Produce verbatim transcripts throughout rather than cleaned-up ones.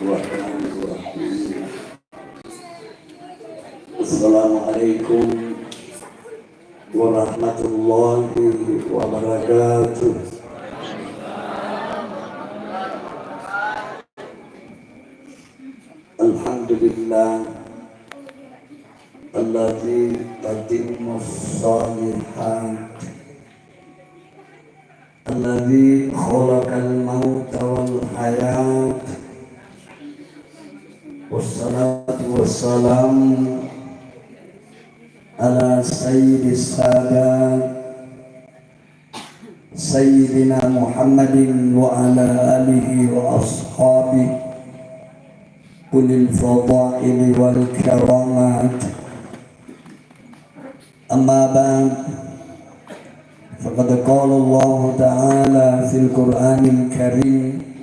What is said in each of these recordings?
Assalamualaikum warahmatullahi wabarakatuh. Alhamdulillah, alladzi tatimmus shalihat, alladzi khalaqal mauta wal hayat, wassalatu wassalamu ala sayyidis sadat, Sayyidina Muhammadin wa ala alihi wa ashabihi ulil fadaili wal karamat. Amma ba'd, faqad qala Allahu ta'ala fil Qur'anil Karim,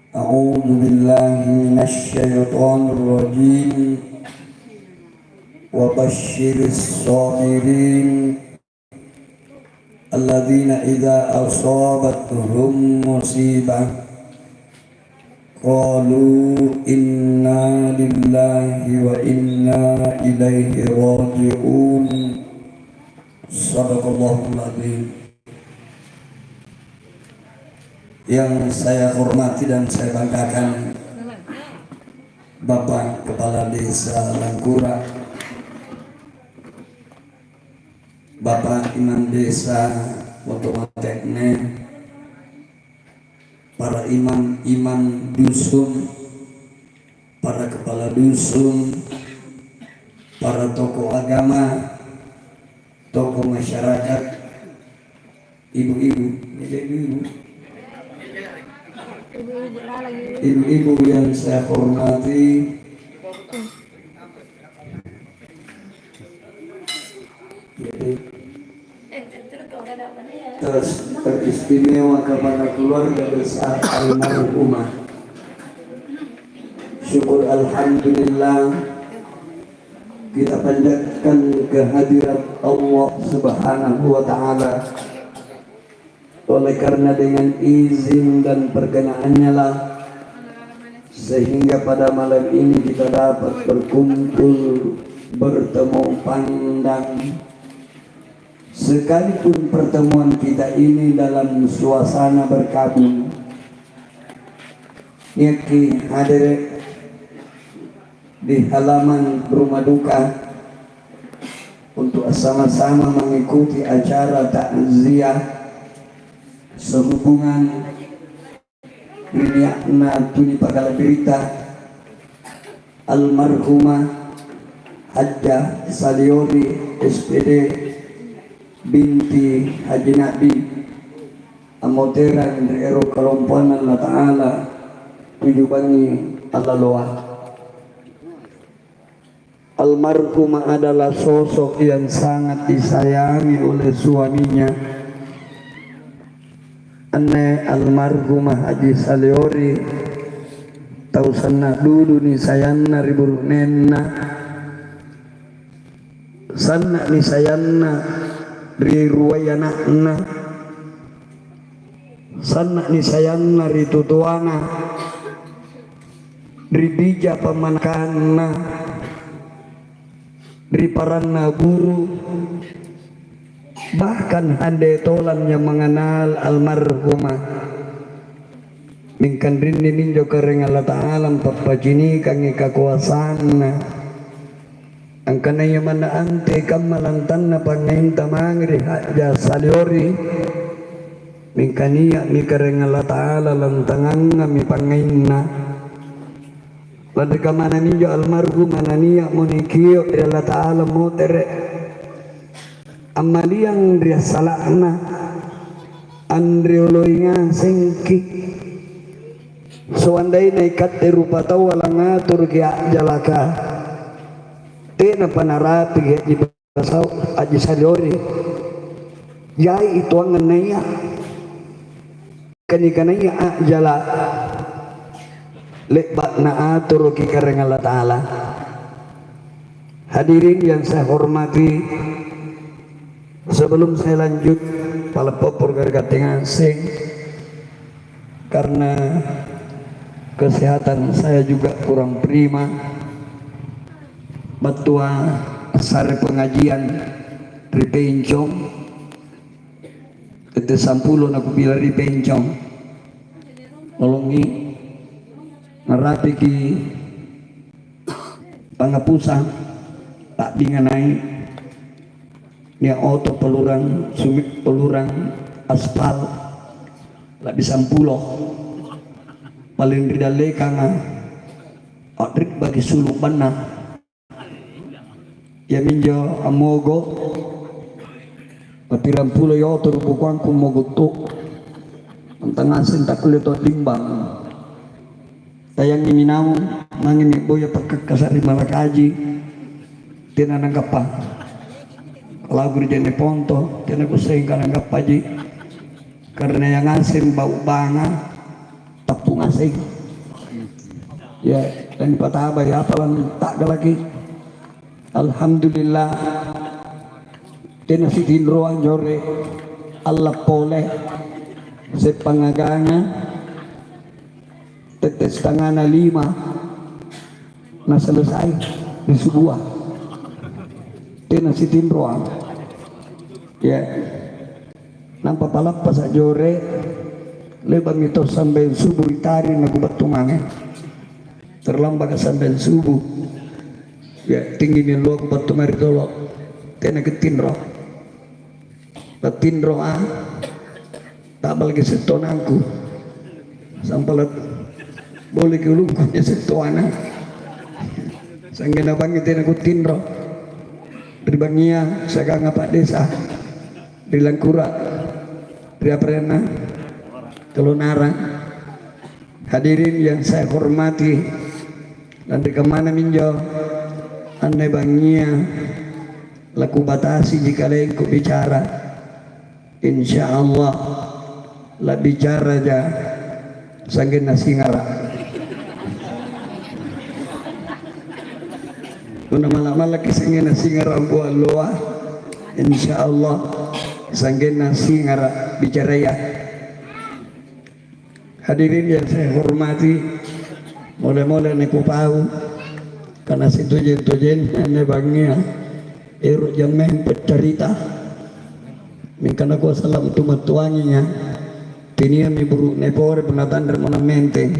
a'udzu billahi minasy syaithanir rajim. Wa basyiris shabirin. Alladzina idza ashabathum musibah, qalu inna lillahi wa inna ilaihi raji'un. Sadaqallahul adzim. Yang saya hormati dan saya banggakan, Bapak Kepala Desa Langkura, Bapak Imam Desa Wotomatekne, para imam-imam dusun, para kepala dusun, para tokoh agama, tokoh masyarakat, ibu-ibu, ini ibu-ibu. Ibu-ibu yang saya hormati, terus teristimewa kepada keluarga besar almarhumah. Syukur alhamdulillah, kita panjatkan kehadirat Allah Subhanahu wa Ta'ala. Oleh karena dengan izin dan perkenaannya lah, sehingga pada malam ini kita dapat berkumpul, bertemu pandang. Sekalipun pertemuan kita ini dalam suasana berkabung, niakki hadere di halaman rumah duka untuk sama-sama mengikuti acara takziah sehubungan ri nia'na tunipakala'birita, almarhumah Hajjah Saliori, S P D, binti Haji Nabi, ammoterang ri ero' kalompoanna Allata'ala, tuju bangngi allaloa. Almarhumah adalah sosok yang sangat disayangi oleh suaminya. Anne almarhumah Haji Saleori, tau sanna' dudu nisayanna ri bura'nenna, sanna' nisayanna ri ruai ana'na, sanna' nisayanna ri tutoana, ri bija pammanakanna, ri paranna guru, bahkan ande tolang yang mengenal almarhumah. Mingka anrinni minjo Karaeng Allata'ala ampappacinikangi kakoasanna. Angkanaya manna ante kamma lantanna pangngainta mange ri Hajja Saleori, mingka nia'mi Karaeng Allata'ala lantangangngami pangngainna. Lanri kammana minjo almarhumah nania'mo nikio' ri Allata'ala motere'. Ammaliang ri assala'na, anrioloi ngasengki'. Soandaina ikatte rupataua langngaturuki a'jalaka, tenapa narapiki Haji Basau, Haji Saleori. Jai ituangang naia. Kani-kanaya a'jala' le'ba' naaturuki Karaeng Allata'ala. Hadirin yang saya hormati, sebelum saya lanjut, pala' popporo' gare' katte ngaseng, karena Kesehatan saya juga kurang prima. Battua assare pengajian ri Pencong. Tette sampulo nakupila ri Pencong. Lolongi narapiki pangapusang, ta'binga nai', nia' oto pelurang sumi-, pelurang aspal, la'bi sampulo. Paling ri dallekanga, a'ribbaki sulu' banna. Iaminjo ammogo, papirampulo yoto rubukuangku mogotto'. Mantang ngaseng takkulle to' limbang. Tayangi minaung, mangemi boya pakkakkasa' ri Malakaji. Tena nanggappa. Lagu ri Jeneponto, tena kusseng kananggappaji. Karena yang ngaseng bau banga, tappu ngaseng. Ya, dan pataba ya, apalang tak lagi. Alhamdulillah, tena sitinroang jore, Allah pole, seppangaganga, tette setengana lima, na selesai, ri subua. Tena sitinroang. Ya. Nampa palappasa' jore, le'ba'mi tau sambayang subu ri tari nakubattu mange. Terlambaka sambayang subu. Ya, tinggimi alloa kubattu mae ri tolo. Tena kitinro. Pattinroa, ta'balaki settonangku. Sampala' boleki ulungku nia' settoana. Sanggenna bangngi tena kutinro. Ri bangngia siagang apa desa. Ri Langkura, ri aparenna, Kalonarang. Hadirin yang saya hormati, lanri kammana minjo anne bangngia lakubatasiji kalengku bicara. Insya Allah, labbicaraja sanggenna singara'. Punna malla'-mallaki sanggenna singara' ambo alloa, insya Allah sanggenna singara' bicaraya. Hadirin yang saya hormati, mole-mole nikupau, karena sitojeng-tojeng anne bangngia, ero' jammeng paccarita. Mingka nakua sallang tumattuanginya, tiniami buru'ne pore punna tanremo nammenteng.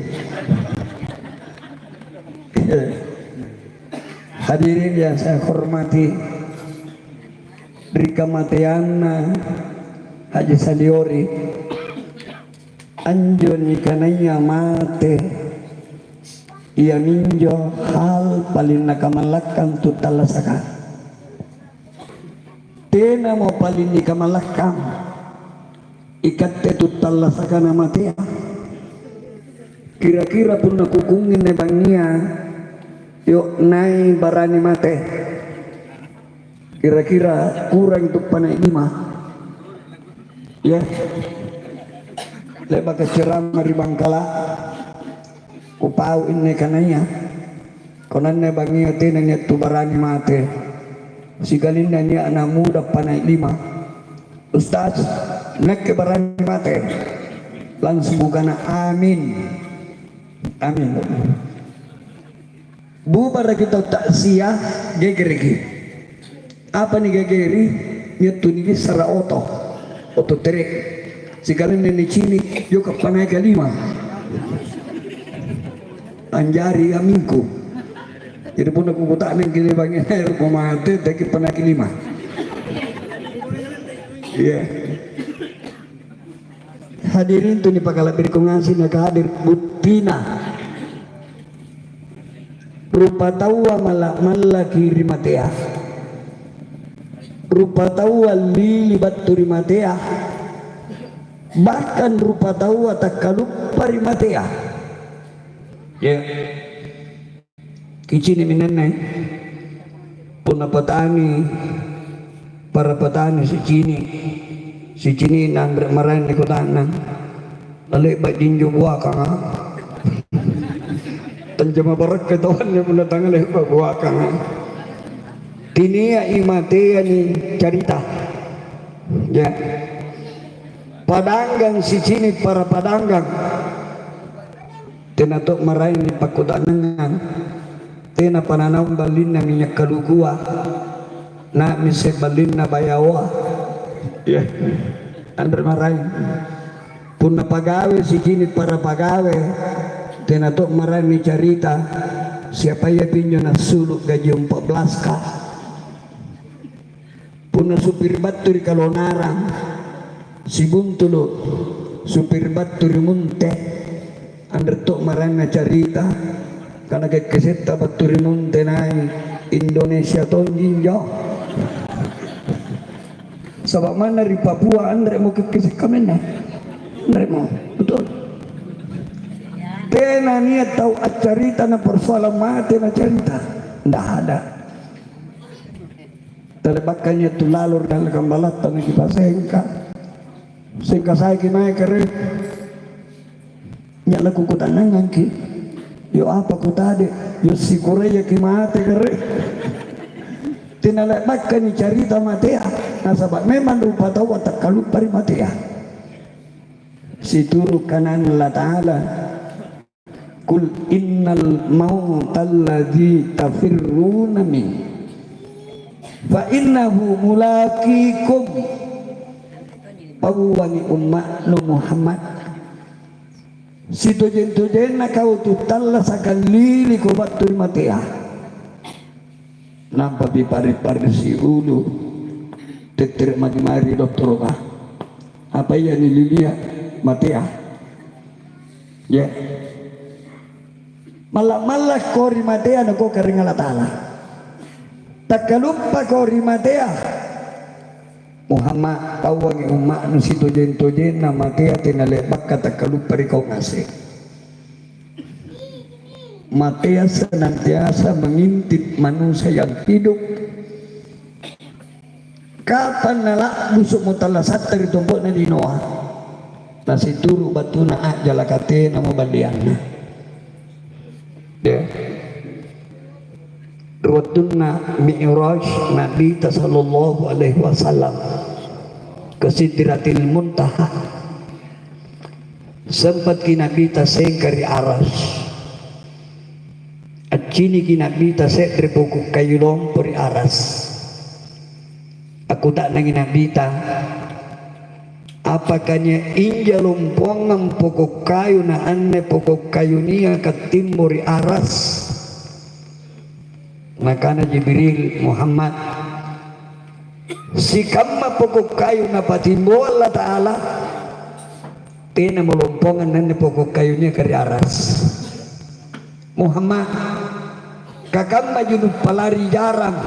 Hadirin yang saya hormati, ri kamateanna Haji Saliori, anjo nikanaya mate iaminjo hal paling nakamallakkang tu tallasaka. Tenamo paling nikamallakkang ikatte tu tallasaka namatea. Kira-kira punna kukunginne bangngia, yo' nai barani mate. Kira-kira kurang tu panai' lima. Ya. Le'baka ceramah ri Bangkala'. Kupau inne kanaya, konanna bangngia tena nia' tu barani mate, sikalinna nia' ana' muda panai' lima. Ustaz, nakke barani mate. Langsung kukana, "Amin. Amin." Bubaraki tau ta'ziah, gegereki. Apa nigageri? Nia' tu nibissara oto, oto tere'. Sikalenna nicini', yoka panaika lima. Anjari amingku. Jadi punna kukuta'nangki le'bangi, "Eh, rupa mate, teki panaiki lima." Iya. Hadirin tu nipakala'biriko ngaseng nakahadir buttina. Rupa taua malla'-mallaki ri matea. Rupa taua lili battu ri matea. Bahkan rupa taua takkaluppa ri matea. Ya. Kicini' minenne, punna patani, para patani sicini', sicini' nanre maraeng nikuta'nang, nale'ba' jinjo buakanga. Tanjama barakka' tawanne punna tangale'ba' buakanga. Tinia'i mateani carita. Ya. Padanggang sicini' para padanggang. Tena to maraeng nipakkuta'nangang, tenapa nanaung ballinna minynya' kalukua, na'mi isse ballinna bayaoa. Iya, anre maraeng. Punna pagawe sicini' para pagawe, tena to maraeng nicarita, siapaya pinjo nassulu' gaji empat belas ka. Punna supir battu ri Kalonarang, sibuntulu' supir battu ri Munte, anre to maraeng nacarita, kana kekkesetta battu ri Munte nai' Indonesia tonji injo. Saba' manna ri Papua anremo kekkese' kaminne. Anremo, betul. Tena nia' tau accarita na persoalan mate nacarita. Ndak ada. Tale'bakka nia' tu lalo ri dallekang balatta nakipasengka. Sengka saeki mae kere. Nia' lakukuta'nangangki. Yo apa kutade? Yo sikurayaki mate kere. Tena le'bakka nicarita matea, nasaba' memang rupataua takkaluppa ri matea. Situru' kananNa Allata'ala, "Qul innal mautalladzi tafirruna min, fa innahu mulaqikum." Pauangi umma'nu Muhammad. Sitojeng-tojenna kau tu tallasaka liliko battu ri matea. Nampapi pare-pare siulu, tettere' maki-mari dottoroka. Apa ia nililia? Matea. Ya. Malla'-mallakko ri matea nako Karaeng Allata'ala. Takkaluppako ri matea. Muhammad, pauangi umma'nu sitojeng-tojenna matea tena le'bakka takkaluppa ri kau ngaseng. Matea senantiasa mengintip manusia yang hidup. Kapang nala'busu'mo tallasatta ri tompo'na linoa, nasituru' battuna a'jalaka tenamo ballianna. Ya. Ri wattunna Mi'raj Nabita sallallahu alaihi wasallam ke Sidratil Muntaha, sempatki Nabita sengka ri Aras. Acciniki Nabita se're poko' kayu lompo ri Aras. Akkuta'nangi Nabita, "Apaka nia' inja lompoangang poko' kayu na anne poko' kayu niaka timbo ri Aras?" Nakana Jibril, "Muhammad, sikamma poko' kayu Napatimboa Allata'ala, tenamo lompoangang anne poko' kayu niaka ri Aras." Muhammad, kakammaji nuppalari jarang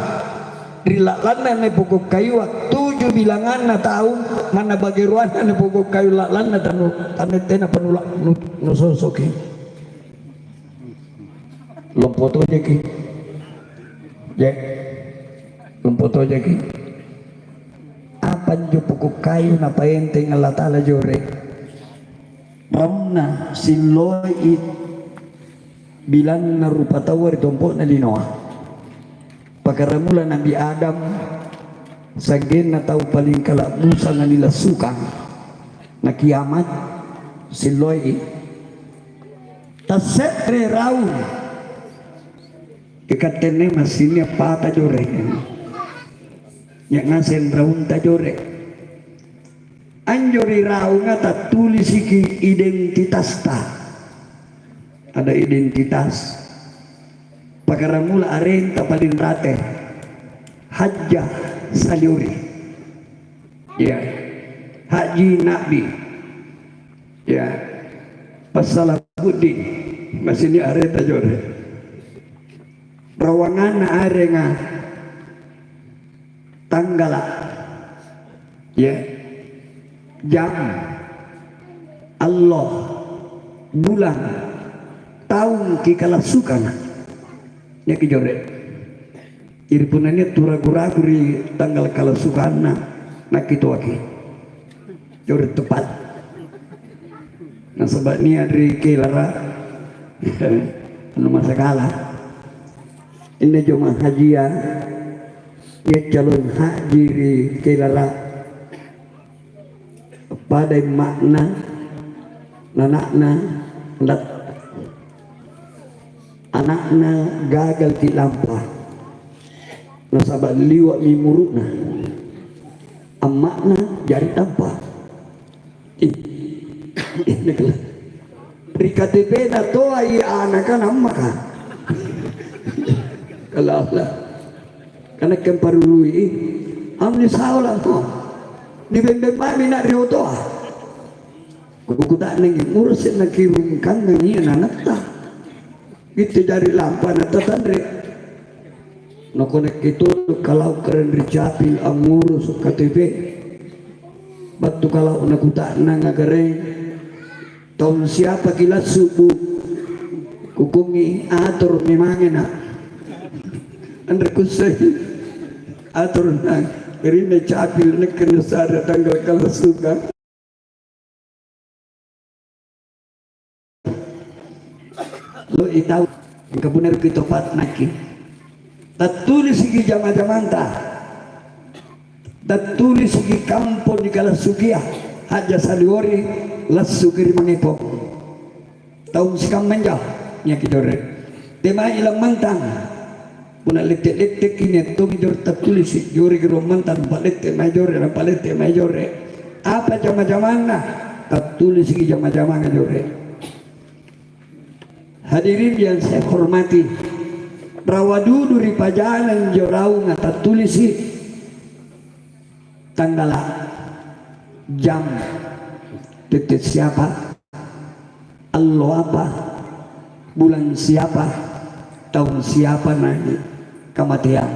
ri la'lanna anne poko' kayua, tuju bilanganna taung, manna bageroanna anne poko' kayu la'lanna tanu-, tanu-, tenapa nula-, nu-, nusosoki. Lompo tojaki. Je, lompo tojaki. Apa anjo poko' kayu Napaenteng Allata'ala jore? Raunna silloi bilanna rupataua ri tompo'na linoa. Pakkaramula Nabi Adam, sa'genna tau paling kala'busanga nilassukang. Na kiamat, silloi. Tasse're raung. Ikatte anne massing nia' pata jore. Nia' ngaseng raunta jore. Anjo ri raunga tattulisiki identitasta. Ada identitas. Pakkaramula arenta paling rate. Hajjah Saliuri. Ya. Haji Na'bi. Ya. Passalabuddin. Massing nia' areta jore. Rawanganna arenga tanggala', ya, jam, allo, bulang, taung kikalassukanga. Niaki jore. Jari punna nia' tu ragu-ragu ri tanggala' kalassukanna, nakkituaki. Jore tepat. Nasaba' nia' ri Kelara, anu masakala. Inne jomang hajia, ia calon haji ri Kelara, pada imma'na, nana'na, ndat-, Ana'na gagalki lampa, nasaba' liwa'mi muru'na. Amma'na jari tampa. Ih, ih, ri K T P-na toa ia anaka nammaka. Kalala. Kana kemparurui, amni saola mo. Nibembeng mami na ri otoa. Kukuta'nangi, "Murusi nakirungkangangi ananatta? Gitte jari lampa na tatanre?" Nakonekke todo kalau karaeng ri Capil angngurusu K T P. Battu kalau nakuta'nang, "Karaeng, taung siapaki lassu, Bu?" Kukungi, "Atoro' memange, Na'." Anre kussei. Atoro' nang rinne Capil, nakke nusare tanggal kalassuka. Loi tau, engka punna ri topa'naki. Tattulisiki jama-jamanta. Tattulisiki kampo nikalassukia. Ha'ja saliori lassuki ri mangepong. Taung sikamma injo, niaki jore. Temai lammantang. Punna lette-lettekki, nia' tommi jore tattulisi', joreki rong mantang, nampa lette mae jore, nampa lette mae jore. Apa jama-jamanna? Tattulisiki jama-jamanga jore. Hadirin yang saya hormati, rawa dudu ri pajana injo raunga tattulisi'. Tanggala', jam, tette' siapa, allo apa, bulang siapa, taung siapa na kamateang.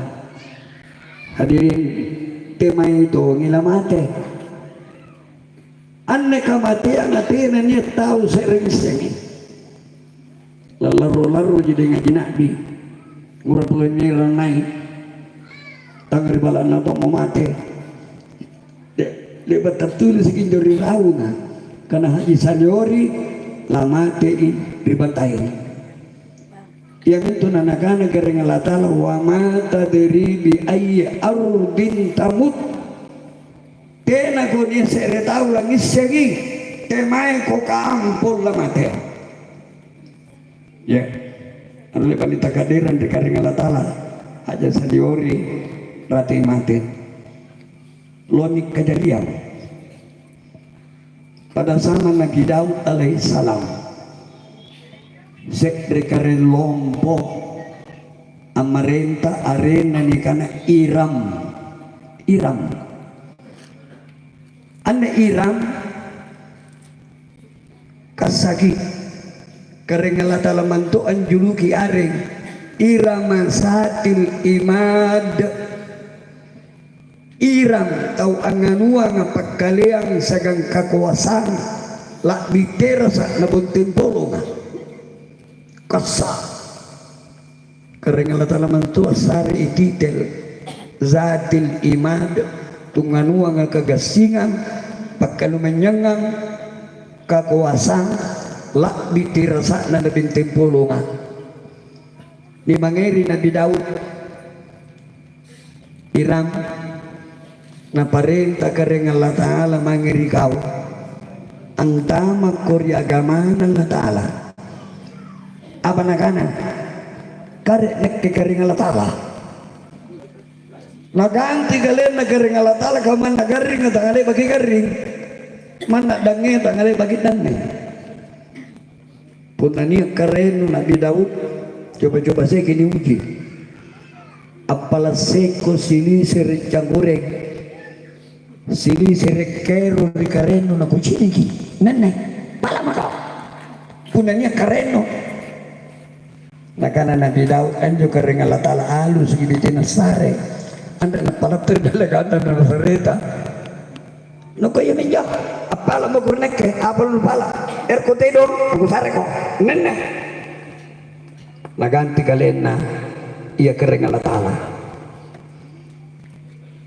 Hadirin, temai tongi lamate. Anne kamateanga tena nia' tau se're ngissengi. Lallarro-larroji dengan jina'bi. Ngura pole nirang nai'. Tang ri bala'na tommo mate. De-, le'ba' tattulisiki injo ri raunga. Kana haji saliori, lamatei ri bantae. Iamintu nanakana Karaeng Allata'ala, "Wa ma tadri bi ayyi ardin tamut." Tenako nia' se're tau langissengi, temaeko kampo lamatea. Ya, anne le'ba'mi takadderang ri Karaeng Allata'ala, aja saliori rate mate. Loami kajariang. Pada zaman Nabi Daud alaihissalam, se're karaeng lompo ammarenta, arenna nikana Iram. Iram. Anne Iram kassaki, Karaeng Allata'ala mantu anjuluki areng Irama Zatil Imad. Iram tau anganuanga pakkaleang siagang kakoasang, la'bi terasa na bonteng polonga. Kassa. Karaeng Allata'ala mantu assarei titel Zatil Imad, tunganuanga kagassingang, pakkalumanynyangang, kakoasang, la'bi terasa'na na benteng polonga. Nimangeri Nabi Daud, Iram, naparenta Karaeng Allata'ala mange ri kau, antamakko ri agamana Allata'ala. Apa nakana? Kare' nakke Karaeng Allata'ala. Naganti kalenna Karaeng Allata'ala, kamanna garringa tangale'baki garring, manna dangnge tangale'baki dangnge. Punna nia' karaennu Nabi Daud, coba-coba seki niuji. Appala' seko silisere' cangkureng, silisere' kero ri karaennu nakuciniki. Nenne, pala' mako. Punna nia' karaennu. Nakana Nabi Daud, "Anjo Karaeng Allata'ala alusuki bitinna sare. Anre nappalattu ri dallekanna nasareta." Noko iaminjo, appala' mako ri nakke, apa nupala'? Erko tedong, kusareko. Nenne. Naganti kalenna ia Karaeng Allata'ala.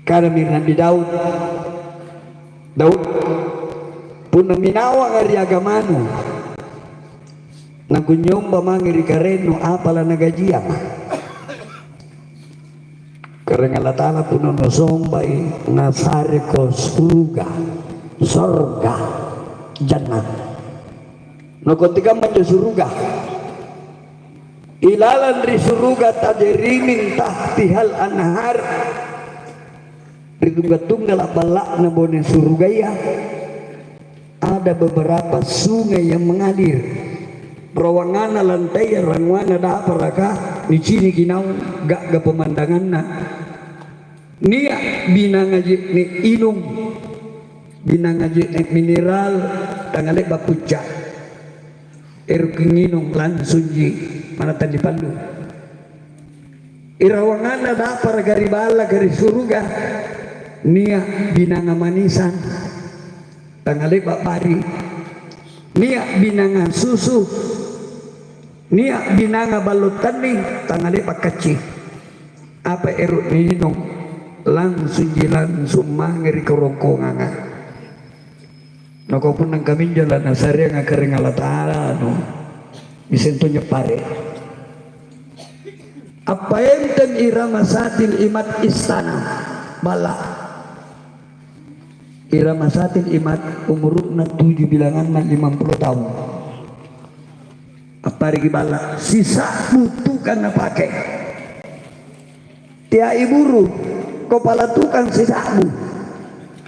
Kanami Nabi Daud, "Daud, punna minawanga ri agamanu, nakunyomba mange ri karaennu, apa lanagajianga?" Karaeng Allata'ala, "Punna nusombai, nasareko suruga, sorga, jannat." Nakuantekamma anjo suruga? Ilalang ri suruga tajri min tahtihal anhar, ri tungga-tunggala' balla'na boneng surugaya, ada beberapa sungai yang mengalir. Rawanganna lantaya rannuanna daparaka, niciniki naung ga'ga pemandanganna. Nia' binanga je'ne' inung, binanga je'ne' mineral, tangale'ba' pucca'. Eroki nginung langsungji mana tannipallu. Irawanganna daparaka ri ballaka ri suruga, nia' binanga manisan, tangale'ba' bari, nia' binanga susu, nia' binanga ballo tanning, tangale'ba' kacci. Apa ero' niinung, langsungji langsung mange ri karongkonganga. Nakua punna kaminjo lanasareanga Karaeng Allata'ala anu, isseng tonjo pare'. Appaenteng Irama Satil Imad istana, balla'. Irama Satil Imad umuru'na tuju bilanganna limampulo taung. Appareki balla', sisa'bu tukang napake. Teai buru, kopala tukang sisa'bu.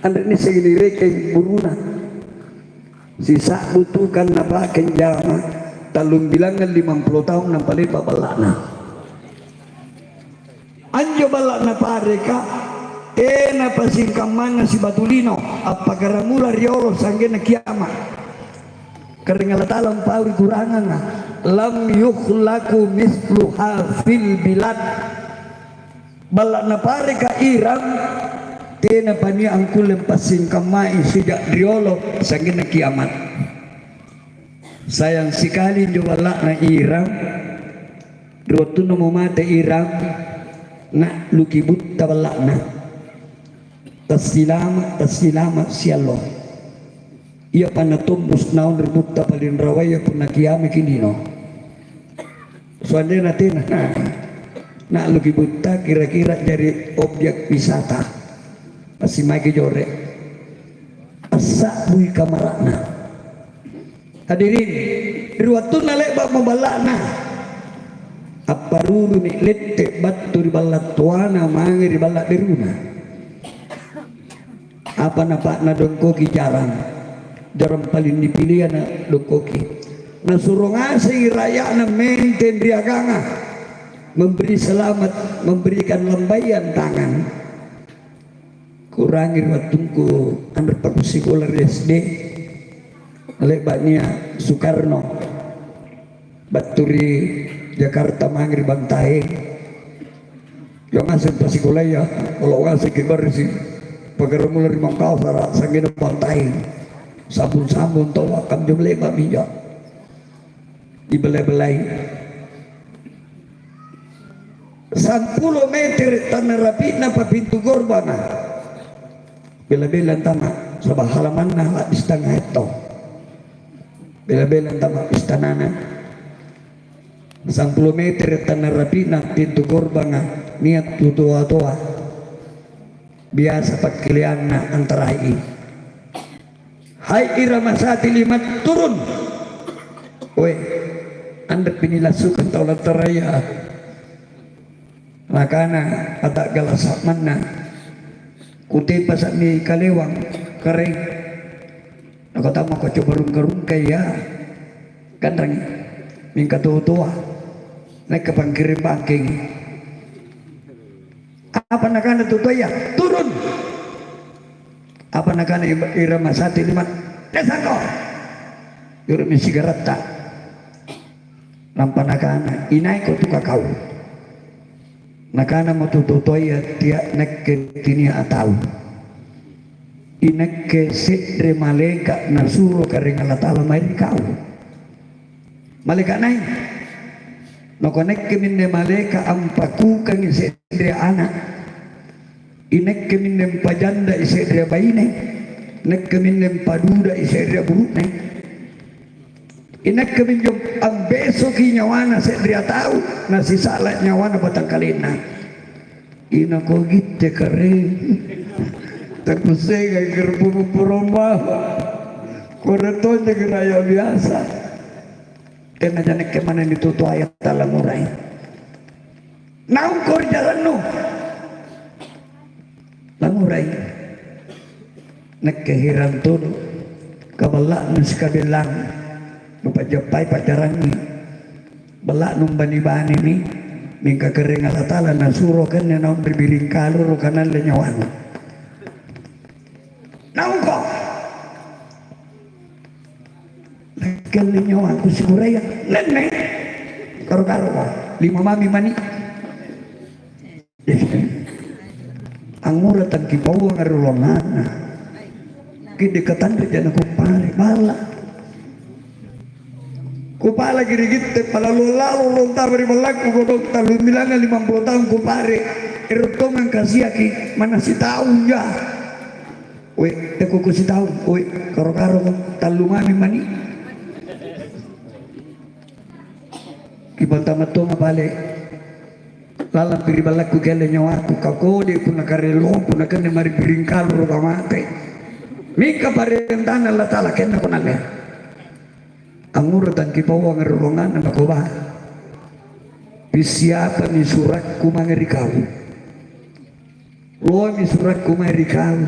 Anre nissengi nirekeng buruna. Sisa'bu tukang napake anjama, tallung bilangngang limampulo taung nampa le'ba' balla'na. Anjo balla' napareka, tenapa singkammanna sibatu lino, appakkaramula riolo sa'genna kiama'. Karaeng Allata'ala ampau ri kuranganga, "Lam yukhlaqu misluha fil bilad." Balla' napareka Iram, tenapa nia' angkulle passingkammai sija' riolo sa'genna kiama'. Sayang sikali injo balla'na Iram. Ri wattunna mo mate Iram, na'luki butta balla'na. Tassilama', tassilama' siallo. Iapa natombus naung ri butta paling rawaya punna kiamaki lino. Suandena tena, na'luki butta kira-kira jari objek wisata. Pasti maeki jore'. Assa'bui kamara'na. Hadirin, ri wattunna le'ba'mo balla'na, apparuruni lette' battu ri balla' toana mange ri balla' beruna. Apa napa'na dongkoki jarang, jarang paling nipilia na dongkoki. Nasuro ngasengi raya'na menteng ri aganga, memberi selamat, memberikan lambaian tangan. Kurangi ri wattungku anre pakkusikola ri S D, le'ba' nia' Sukarno battu ri Jakarta mange ri Bantaeng. Iyo ngaseng pasikolaya, olo' ngasengki' barrisi', pakaramula ri Mangkasara', sa'genna Bantaeng. Sambung-sambung taua, kamma le'ba' minjo. Dibela-belai. Sampulo metere' tanna rapi'na pa pintu gorbanga. Bela-bela antama', saba' halamanna la'bi sitangnga hekto. Bela-bela antama' istanana. Sampulo metere' tanna rapi'na pintu gorbanga, nia' tu toa-toa. Biasa pakkeleanna antarai. "Hai Irama Sati Lima, turun!" "Oe, anrepi nilassukang tau lantaraya." Nakana ata' galasa' manna, "Kutepasa'mi kalewang, Karaeng." Nakuta'namako coba rungka-rungkai, ya. Kanrangi, mingka totoa. Nakke pangkiring bangkengi. Apa nakana tu toaya? "Turun!" Apa nakana Ib-, Irama Sati Lima? "Desako!" Yoro'mi sigaratta. Nampa nakana, "Inaiko tu kakau?" Nakanamo tu totoaya, "Tea' nakke tinia' atau. Inakke se're malaeka' nasuro Karaeng Allata'ala mae ri kau." "Malaeka' nai?" "Nakua nakke minne malaeka' ampakukangi se'rea ana'. Inakke minne mpajandai se'rea baine. Nakke minne mpaduda'i se'rea buru'ne. Inakke minjo ambesoki nyawana se'rea tau, nasisa'la' nyawana batangkalenna." "Inako gitte, Karaeng. Takussengai kere puru-purumbawa. Kore tonjaki raya biasa." Tengaja nakke manna nitutoaya tallangurai. Naungko ri jalannu. Langurai. Nakke hirang todo. Kaballa'nu sikabellang. Nupajappai pacarangi. Balla'nu bani-banimi. Mingka Karaeng Allata'ala nasuro kanne naung ri biring kaloro kanalle nyawana. Naungko. Lakkalle nyawaku sikuraya, nenne. Karo-karo, lima mami mani. Angngura tangkipauanga ri ruanganna. Kidde katanre jana kupare, balla. Kupalaki ri gitte, palalu-lalu lontama ri ballakku, kodong tallumilanga limampulo taung kupare. Ero' tongang kasiaki, manna sitaung ja. We, teko kusitaung, we, karo-karo tallu mami mani. Kipantama tonga pale. Lalang pi ri ballakku kelle nyawaku, kakode punna karellong, punna kenne mari biring kaloro kamate. Mingka parentana Allata'ala kennako nalle. Angngura tangkipauanga ri ruanganna nakoba. Pissiapami surakku mange ri kau. Loami surakku mae ri kau.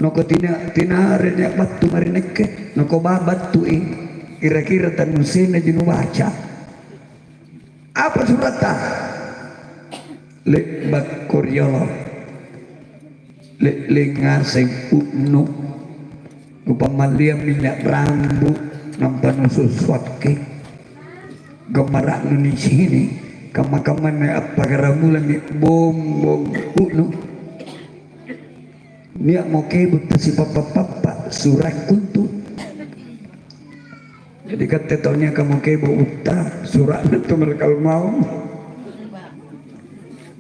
Noko tina-, tinare nia' battu mae ri nakke. Noko ba-, battui. Kira-kira tannusennaji nubaca. Apa suratta? Le'bakko riolo. Le'leng ngaseng u'nu. Nupammalliang minynya' rambu, nampa nusussuakki. Gammara'nu nicini', kamma-kammanne appakkaramulami bombong u'nu. Nia'mo kebo' tasipappa-pappa, surakku antu. Jadi katte tau nia'kamo kebo' utta, sura'na antu malakal maut.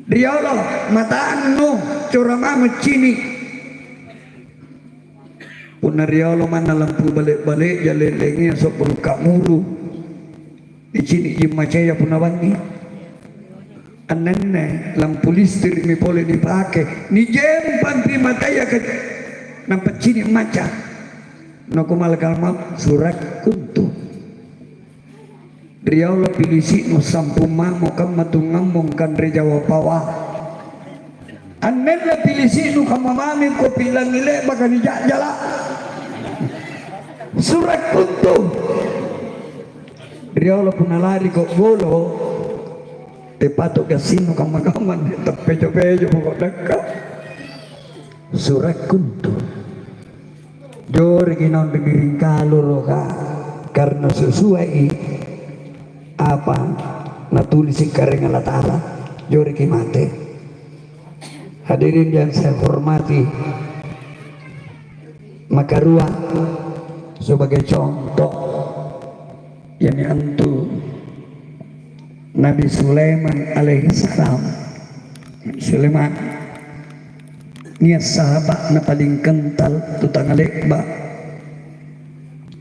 Riolo, matannu, cora mamo cini'. Punna riolo manna lampu bale'-bale'ja le'lengia so'bu' ka'muru, nicini'ji macaya punna bangngi. Annenne lampu listrikmi pole nipake, nijempang ri mataya ke-, nampa cini' maca. Nakumalakal maut, surakku antu. Riolo pilisi'nu sampung mamo kamma tungammong kanre jawa pawa. Annenne pilisi'nu kamma mamingko pilangi le'baka nija'jala'. Surakku antu. Riolo punna lariko golo, tepato' gassinnu kamma-kamma, tappejo-pejo poko' dakka'. Surakku antu. Joreki naung ri biring kaloroka, karena sesuai apa natulisi' Karaeng Allata'ala, joreki mate. Hadirin yang saya hormati, makarua sebagai contoh, iami antu Nabi Sulaiman alaihissalam. Sulaiman nia' sahaba'na paling kental, tu tangale'ba',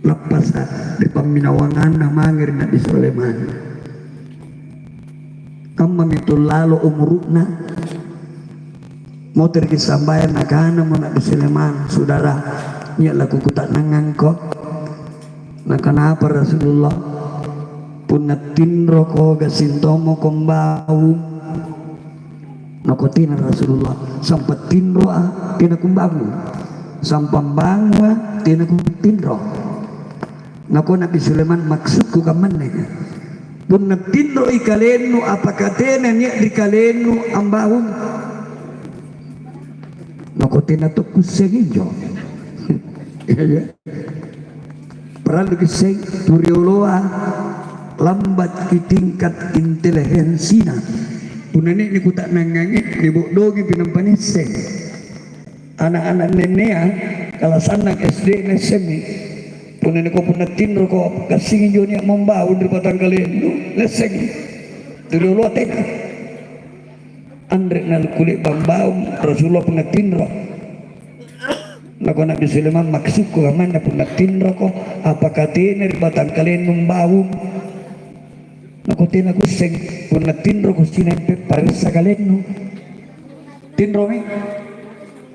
lappasa' ri pamminawanganna mange ri Nabi Sulaiman. Kammami tu lalo umuru'na, motereki sambayang, nakanamo Nabi Sulaiman, "Sudara, nia' lakukuta'nangangko." Nakanapa Rasulullah? "Punna tinroko gassing tommoko mbaung." Nako tena Rasulullah, "Sampa tinroa tena kumbangung, sampa mbangunga tena kutinro." Nako Nabi Sulaiman, "Maksudku kammanne, punna tinroi kalennu, apaka tena nia' ri kalennu ambangung?" Nako tena tokkusseng injo. Iya, iya. Paralluki isseng tu rioloa lambatki tingkat intelihensina. Punna nia'ni kuta'nangangi, nibo'dogipi nampa nisseng. Ana'-ana' nennea, kala sannang S D naissemmi. Punna nikua punna tinroko, kassingi injo nia' mambaung ri batangkalennu, naissengi. Tu rioloa tena. Anre nakule'bang baung Rasulullah punna tinro. Nako Nabi Sulaiman, "Maksudku kamanna punna tinroko, apaka tena ri batangkalennu mbaung?" Nako, "Tena kusseng, punna tinroko sinempe paressa kalennu." Tinromi.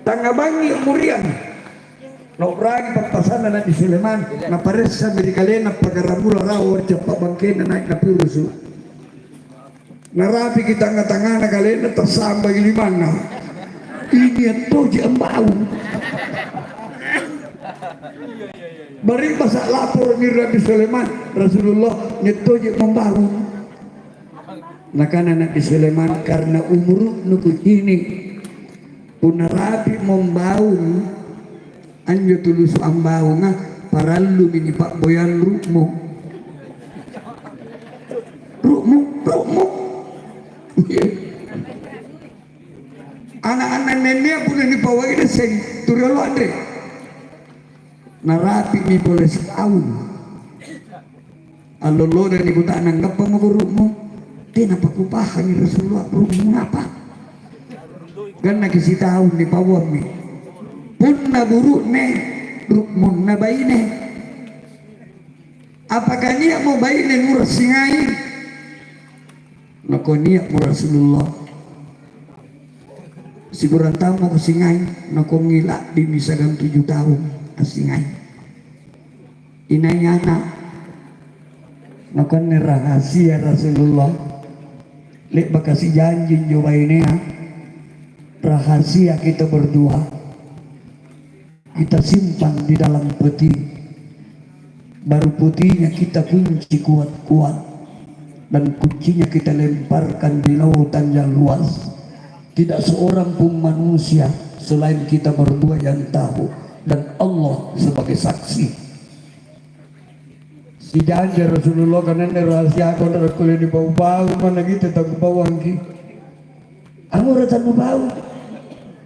Tangnga bangngi umuriang. Nau'rangi pappasanna Na'bi Sulaiman, naparessami ri kalenna pagaramulo rawa ri cappa' bangkenna nai' napurusu'. Narapiki tangnga-tangngana kalenna, tassambaki limanna. Ini attoji ambaung. Bari'basa' laporo'mi ri Na'bi Sulaiman, "Rasulullah, niattoji mambaung." Nakana Na'bi Sulaiman, "Karena umuru'nu kucini', punna rapi'mo ambaung, anjo tulusu' ambaunga parallumi nipa'boyang ru'mu." Ru'mu, ru'mu. Ana'-ana' nennia punna nipawai nasseng tu riolo anre. Narapi'mi pole sitaung. Allo-allona nikuta'nang, "Anggappamo buru'mu?" "Tenapa kupahangi Rasulullah, buru'mu apa?" Gannaki sitaung nipauammi. Punna buru'ne, ru'munna baine. "Apakah nia'mo baine nurassingai?" "Nakua nia'mo Rasulullah. Sigurang taung mako singai?" "Nakua ngi la'bimi siagang tuju taung assingai." "Inai ana'?" "Nakua anne rahasia Rasulullah. Le'baka sijanji injo bainea, rahasia kita berdua. Kita simpan di dalam peti. Baru petinya kita kunci kuat-kuat, dan kuncinya kita lemparkan di lautan yang luas. Tidak seorang pun manusia selain kita berdua yang tahu, dan Allah sebagai saksi." Sijanji Rasulullah, "Kananne rahasiaku, anre kulle nipau-pau manna kitte takkupauangki." "Angngura tanupau?"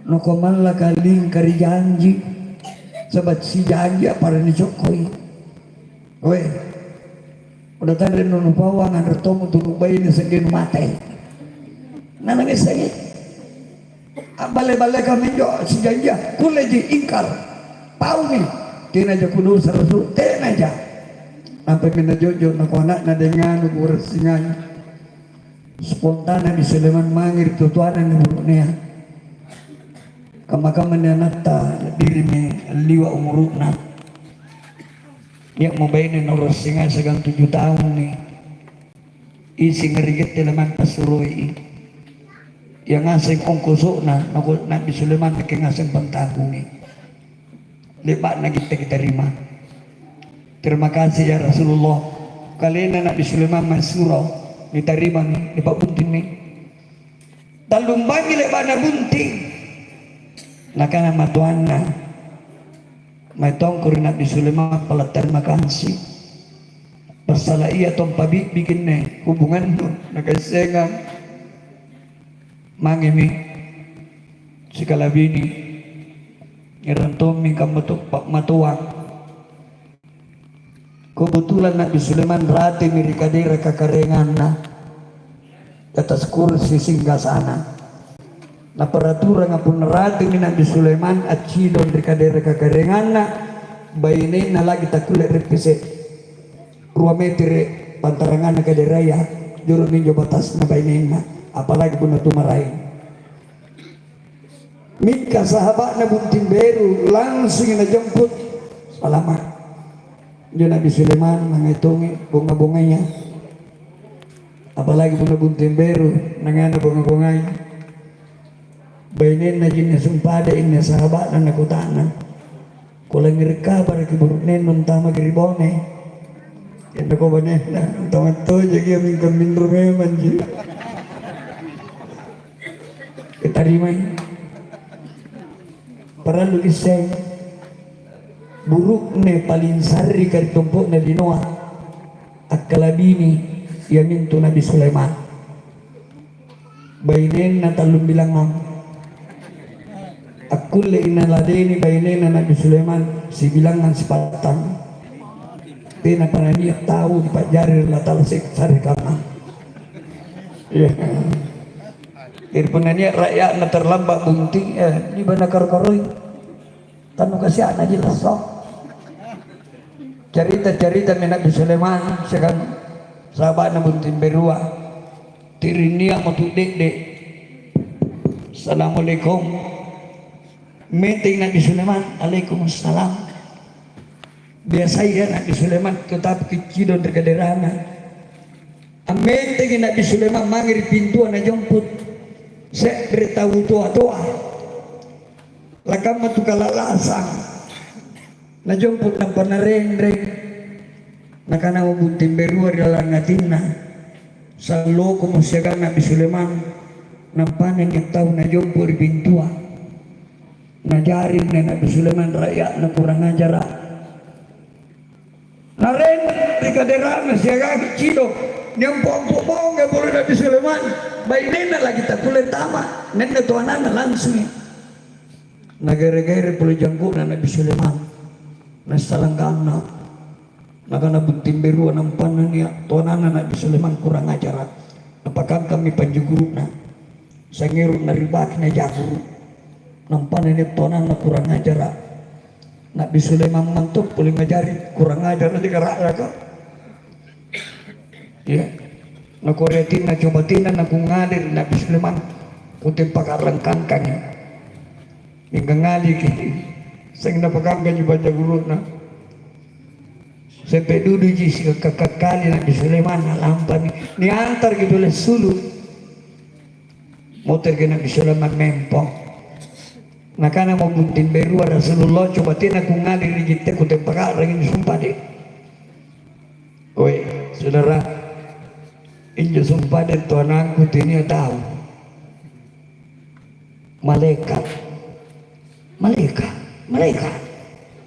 "Nakua mallaka lingka ri janji, saba' sijanji appara' nicokkoi." "Koe, punna tanre nunupauang, anre tommo tunu baine sa'gennu mate." Nanangessangi. A'balle-ballekang minjo sijanjia, kulleji ingkar. Paumi. Tenaja kudosa Rasul, tenaja. Nampami najonjo, nakua ana'na, "Dengnganu kuassingai." Spontanami Sulaiman mange ri totoanna anne buru'nea. Kamma-kamma anne anatta, na'birimi liwa' umuru'na. Nia'mo baine naurassingai siagang tuju taunni. Isinga ri gitte lamanta suroi. Ia ngaseng ongkoso'na, nako Na'bi Sulaiman nakke ngaseng pantanggungi. Le'ba'na gitte kitarima. "Terima kasih ya Rasulullah." Kalena Na'bi Sulaiman massuro, nitarimami, nipa'buntinni. Tallumbangi le'ba'na bunting. Nakana matoanna, "Mae tongko ri Na'bi Sulaiman pala' tarima kasi. Passala' ia tong pabi'biki anne hubungannu nakaissengang." Mangemi sikalabini, ngerang tommi kamma to-, pa'matoang. Kebetulan Na'bi Sulaiman ratemi ri kadera kakarenganna, di atas kursi singgasana. Na peraturanga punna ratemi Na'bi Sulaiman accidong ri kadera kakarenganna, bainenna lagi takkulle reppese' rua metere' pantaranganna kaderaya, joro'mi injo batasna bainenna, apalagi punna tu maraeng. Mingka sahaba'na bunting beru langsungi najemput, "Salama'." Injo Nabi Sulaiman nangai tongi bonga-bongaya. Apalagi punna bunting beru nangaina bonga-bongai. Bainenna jinne sumpada inne sahaba'na nakuta'nang, "Kulangngere' kabaraki buru'nenu antamaki ri Bone." Injo ko bainenna, "Antama' tojaki, mingka minro memanji." Kitarimai. Parallu isseng, buru'ne paling sarrika ri tompo'na linoa, akkalabini iamintu Nabi Sulaiman. Bainenna tallumbilangngang. Akkullei naladeni bainenna Nabi Sulaiman sibilangngang sipattang. Tenapa nania' tau nipa'jari ri Allata'ala se-, sarikamma. Iya. Jadi punna nia' ra'ya'na terlambat bunting, eh, niba nakaro-karoi. Tanu kasia'na jelas, so. Carita-caritami Nabi Sulaiman siagang sahaba'na bunting berua. Tiring nia'mo tu de'de'. "Assalamualaikum." Metei Nabi Sulaiman, "Alaikumussalam." Biasai Nabi Sulaiman tetap kiccidong ri kaderana. Ammentengi Nabi Sulaiman mange ri pintua, najomput se're tau toa-toa, lakamma tu kala'lasang. Najomput nampa narenreng. Nakanamo bunting berua ri lalang atinna, "Sallokomo siagang Nabi Sulaiman." Nampana nia' tau najompo ri pintua. Najaring Nabi Sulaiman ra'ya'na kurang ajara'. Narenreng ri kaderana siagang cidong. Niampo-ampo monga pole Nabi Sulaiman. Bainenna lagi takkulle antama', nenna toananna langsungi. Nagere-gere pole janggo'na Nabi Sulaiman. Nassalangkanna. Nakana bunting berua, "Nampanna nia' toananna Nabi Sulaiman kurang ajara'. Napakangkammi panjukuru'na. Sangngero' naribaki najaguru'. Nampanna nia' toananna kurang ajara'." Nabi Sulaiman manto pole ngajari kurang ajara' ri ra'yaka. Iya. Nakua ri atinna, "Coba tena nakungali ri Nabi Sulaiman, kutempaka' rangkangkangi." Mingka ngaliki, seng napakangkangi panjaguru'na. Sempe duduji sikakka-kakkali Nabi Sulaiman, nalampami. Niantaraki tule assulu'. Motereki Nabi Sulaiman mempo. Nakanamo bunting berua, "Rasulullah, coba tena kungali ri gitte, kutempaka' rangi sumpade'." Oe, saudara, injo sumpade' toanangku tenia tau. Malaeka'. Malaeka', malaeka'.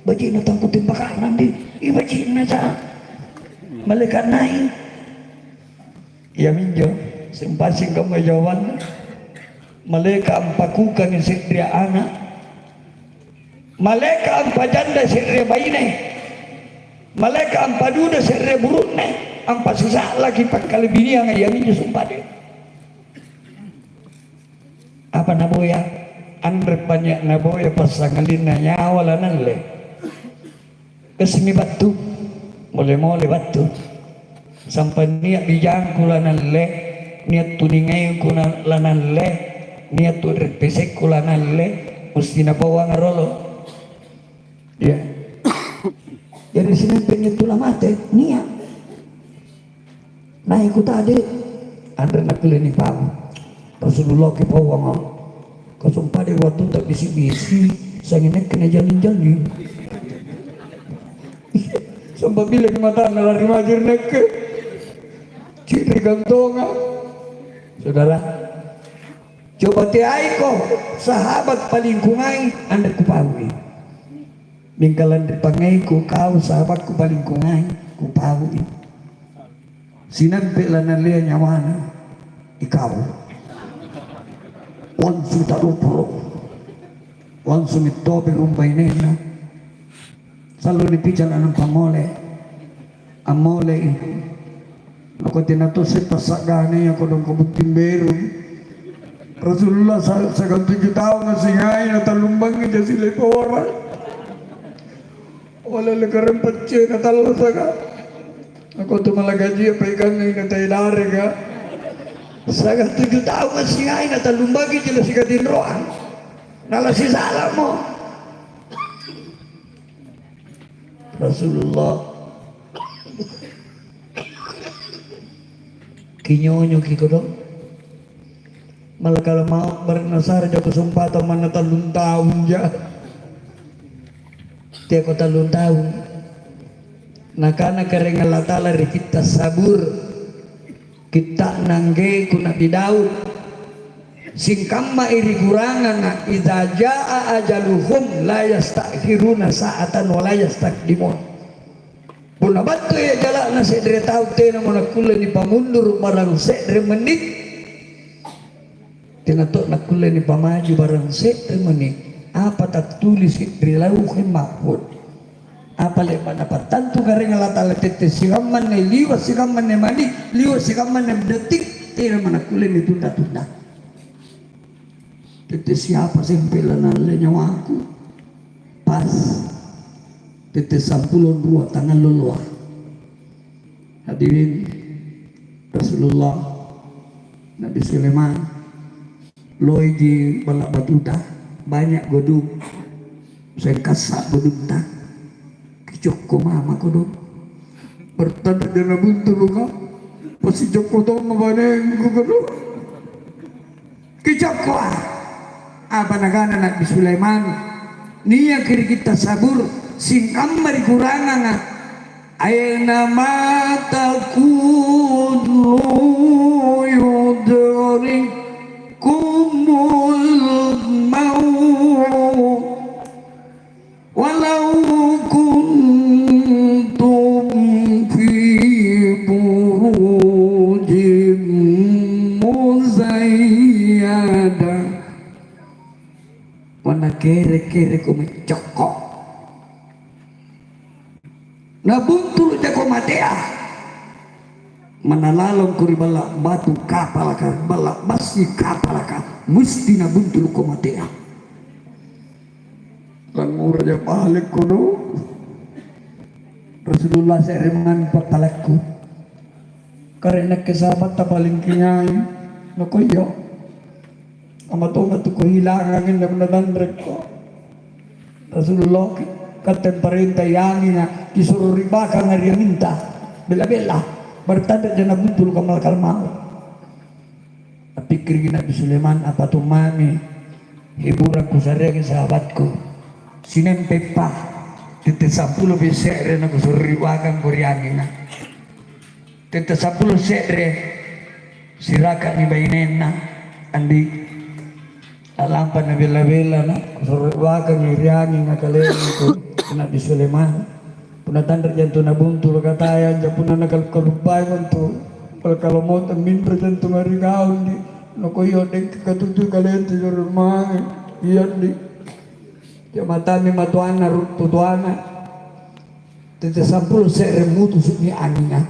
Baji'na tangkutempaka' randi, i baji'na sa. Malaeka' nai'. Iaminjo, sempasing kamma jawabanna. Malaeka' ampakukangi se'rea ana'. Malaeka' ampajanda se'rea baine. Malaeka' ampaduda se'rea buru'ne. Ampasisa'laki pakkalebinianga, iaminjo sumpade'. Apa naboya? Anrepa nia' naboya passangalinna nyawa lanalle. Gassimi battu, mole-mole battu. Sampa nia' bijangku lanalle, nia' tuningaiku na-, lanalle, nia' tu'repesekku lanalle, musti napauanga rolo. Iya. Jari sining penyettula mate, nia'. Nai' kutade', anre nakkulle nipau. Rasulullah kipauanga. Kasumpade' wattunta bisi-bisi, sangnginakke najalling-jalling. Sampa bilaki matanna lari maju ri nakke. Ci'ri gantonga. Saudara, coba teaiko sahabat paling kungai, anre kupaui. Mingka lanri pangaiku kau sahabatku paling kungai, kupaui. Sinampe' lanallea nyawana ikau. Langsung ta'doporo'. Langsung mittope rung bainenna. Sallo nipicara nampa mole. Ammolei. Nakua, "Tena tosse passa'gana ia kodong kabutting berung." Rasulullah sa-, siagang tuju taung assingai natallumbangi jasi lepora. Olele kareng pacce natallasaka. Nakua, "Tu malagajia paikangngi natai dareka." Siagang tuju taung assingai natallumbangi jila sikatinroang. Nalasisalamo. Rasulullah. Kinyonyoki kodong. Malakal maut bareng nasara jako sumpata manna tallung taung ja. Teako tallung taung. Nakana Karaeng Allata'ala ri kitta Sabur. Kitta'na anggeku Na'bi Daud, singkammai ri kuranganga, "Idza jaa ajaluhum la yasta'khiruna sa'atan wa la yastaqdimun." Punna battui ajala'na se're tau, tenamo nakkulle nipamundur' barang se're menit. Tena to nakkulle nipamaju barang se're meni, apa tattulisi' ri Lauheng Mahfud. Apa le'ba' napattantu Karaeng Allata'ala tette' sikammanne liwa', sikammanne mani', liwa' sikammanne detik, tena manakkulle nitunda-tunda. Tette' siapa sempe lanalle nyawaku? Pas tette' sampulo rua tangallo alloa. Hadirin, Rasulullah, Nabi Sulaiman, loiji balla' batuta, banya' godung, seng kassa' godungta, Jokko mamako do. Bertanda jana buntuluka. Pasi jokko tomma banengku do. Kicokkoa. Apa nakana Nabi Sulaiman? Niaki ri kitta Zabur, singkamma ri kuranganga. Aina ma takunu yudrikumul maut. Walau kuntum fi burujim muzayyadah. Manna kere-kereko meccokko. Nabuntulu jako matea. Manna lalongko ri balla' batu kapalaka, balla' bassi kapalaka, musti nabuntuluko matea. Langnguraja palekko do. Rasulullah se're mami pattalakku. Kare nakke sahabatta paling kingai, nakoyo. Ama tonga tu kuhilangang inne punna tanrekko. Rasulullah, katte parenta yani na kisuro ribakanga ri aminta. Bella-bella. Bertanda jana buntulu kamal-kalmau. Napikkiriki Nabi Sulaiman, apa tu mami hiburan kusareangi sahabatku. Sinempeppa, tette sampulo pi se're nakusuro ribakang ko ri anginga. Tette sampulo se're, siraka'mi bainenna, Andi. A'lampa nabela-bela na, kusuro ribakang ri anginga kalenna tu Nabi Sulaiman. Punna tanre jantu nabuntulu kataya, anja punna nakalu-kaluppai antu, kal-, kalau mau minro jantu ri kau, Andi. Nakoyo deng katutu kalente joro mange. Iya, Andi. Jamatami matoanna, ruttu toana. Tette sampulo se're mutusu'mi anginga.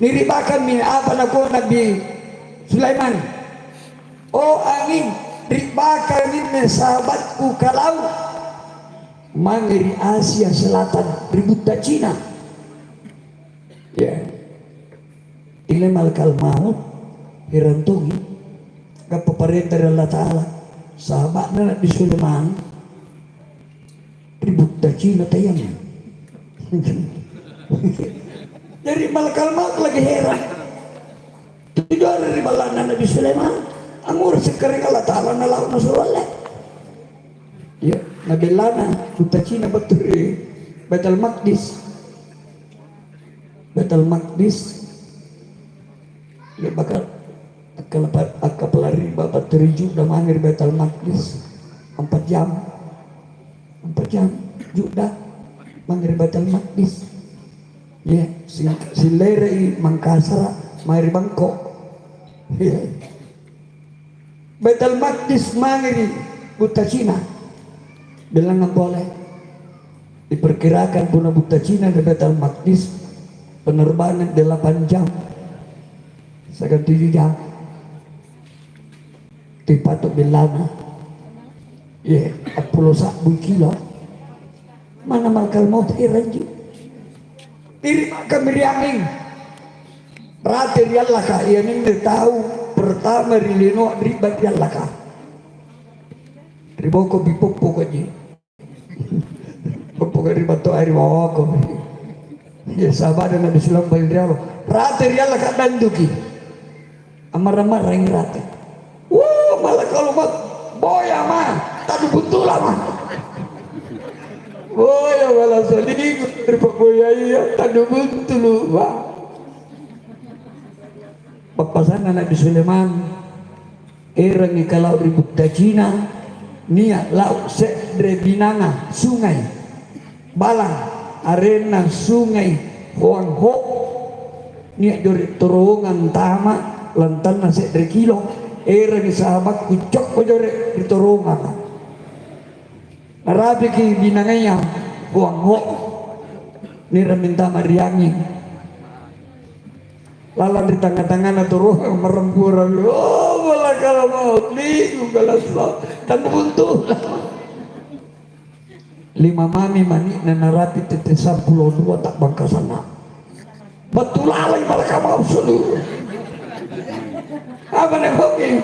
Niribakammi apa nakua Nabi Sulaiman, "O anging, ribakang inne sahabatku kalau mange ri Asia Selatan, ri butta Cina." Ya. Ile malakal maut, herang tongi, gappa parenta ri Allata'ala. Sahaba'na Nabi Sulaiman, ri butta Cina tayang. Jari malakal maut lagi herang. Tidore ri balla'na Nabi Sulaiman, angngura sekkareng Allata'ala nalau nasuro alle. Ya, nabellana butta Cina battu ri Baitul Maqdis. Baitul Maqdis. Le'baka akkapa-, akkapala riba battu ri Juda mange ri Baitul Maqdis. Empat jam. Empat jam Juda mange ri Baitul Maqdis. Ya, sing-, sillere'i Mangkasara mae ri Bangkok. Ya. Baitul Maqdis mange ri butta Cina. Bilangngang pole. Diperkirakan punna butta Cina ri Baitul Maqdis penerbangan delapan jam. Siagang tujuh jam. Tipato bellana. Ye, appulo sa'bu kilo. Mana malakal maut heranji. Iri makammi ri anging. Rate ri allaka, iaminne tau pertama ri linoa ri'ba ri allaka. Ri boko bipoppokoji. Poppoka ri battu ae ri boko. Ya, sahabatna Nabi Sulaiman paling riolo. Rate ri allaka danduki. Ammarrang-marrangi rate. Wuh, malakal maut, boya ma, tanu buntula ma. Boya mala saliku ri pa'boyaya, tanu buntulu ma. Pappasanna Nabi Sulaiman, erangi kalau ri butta Cina, nia' lau' se're binanga sungai. Balang, arenna Sungai Hoang Ho. Nia' jore' torongang tama, lantanna se're kilo, erangi sahabatku cokko jore' ri toronganga. Narapiki binangaya Hoang Ho. Nierang mintama ri anging. Lalang ri tangnga-tangngana torongang marrampuarang. Oh, malakal maut, liku kalassa, tanu buntula. Lima mami mani'na narapi' tette' sampulo dua ta'bangkasanna. Battu lalai malakal maut seluruh. Apa nakuki?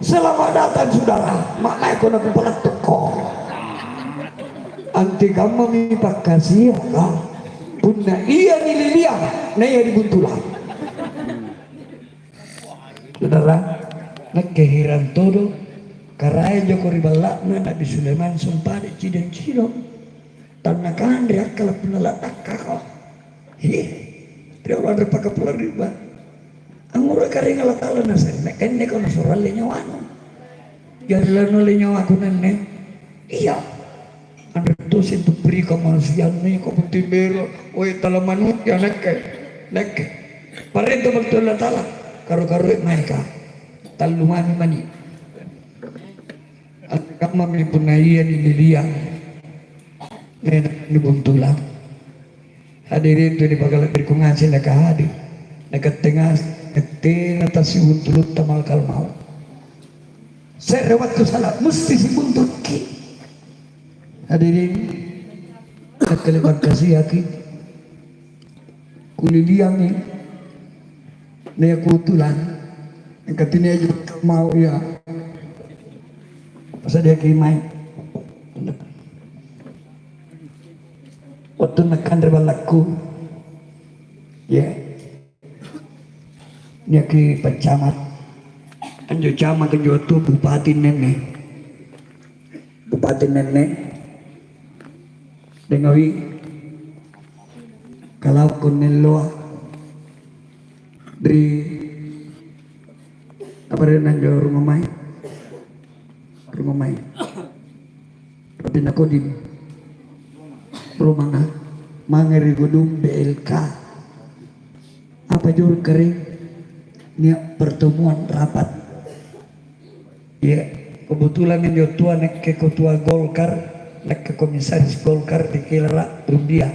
Selamat datang, saudara. Maknanya kona kuparattukko. Antikammami pakkasiaka, punna ia nililiang, na ia dibuntulang. Saudara, nakke heran todo, karaeng joko ri balla'na Nabi Sulaiman sumpade cidong-cidong. Tannakanre akkala punna la'dakkako. Hi, riolo anre pakapulang riba. Angngura Karaeng Allata'ala naseng, "Enne kau nasoralle nyawanu. Jari lanulle nyawaku nenne." Iya. Anre tosi tu perika manusianne, kau penting bero. Oi, tala manusia nakke. Nakke. Parenta battu Allata'ala. Karu-karue maeka. Tallu mami mani. Angkammami punna ia nililiang, memang nibuntulang. Hadirin tu nipakala'biriku ngaseng, nakahadir, nakatte ngaseng, tena tasibuntulutta malakal maut. Se're wattu sala, musti sibuntulki. Hadirin, nakke le'baka kasiaki. Kuliliangi, nia' kutulang, engka tuniaji mau ia, pasadiaki mai. Wattunna kanre ballakku, ya, niaki paccamat, anjo camat anjo wattu bupati nenne, bupati nenne, Dengawi, kalau konnelloa ri apa ri nanjo rumah mai, rumah mai, tapi nakodin rumahna mange ri gedung B L K. Apa juru kare nia' pertemuan rapat. Iya, kebetulan injo tua nakke ketua Golkar, nakke komisaris Golkar di Kilara Rundia.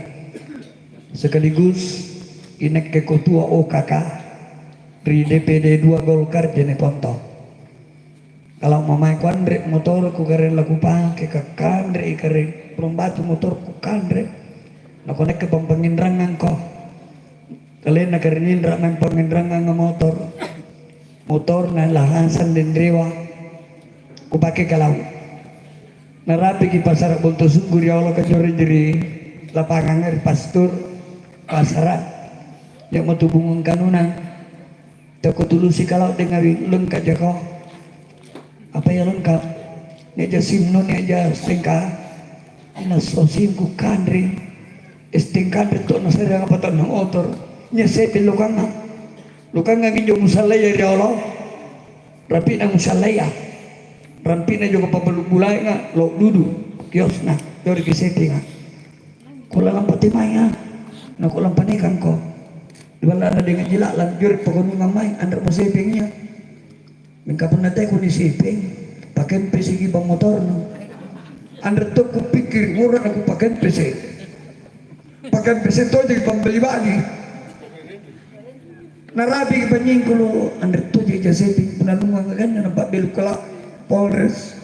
Sekaligus inakke ketua O K K ri D P D dua Golkar Jeneponto. Kalau mamae kuanre motorku kare lakupake kakkanre i kare, purung batu motorku kanre. Nakonekke pampanginrangangko. Kalenna karininra maeng pangnginranganga motor. Motorna lahasang denrewa kupake kalau. Narapiki pasara Bonto Sunggu riolo kajoreng ri lapanganga ri pastur pasara. Nia' matu bungung kanunang. Teko tulusi kalau dengawi lengka jako. Apa ya lengkap? Nia' ja simno, nia' ja stengka. Ina sosimku kanre. Stengkanre to nasarang apa tau na motor. Nia' sepi lokanga. Lokanga minjo musallaya ri Allah. Rapi'na musallaya. Rapi'na joko pabalu bulaenga lo dudu. Kiosna. Jori ki setinga. Ko lalang patemaya. Na ko lampanekangko. Di balla'na dengan jila'lang jori pakonungang mai anre mo sepengia. Mingka punna teako nisipeng, pakempeseki bang motornu. Anre tokko pikkiri' ngura kupakempese'. Pakempese' tojeng pambali bagi. Narapiki panynyingkulu', anre tojeng jasepeng punna lungang ganna napabbelu kala Polres.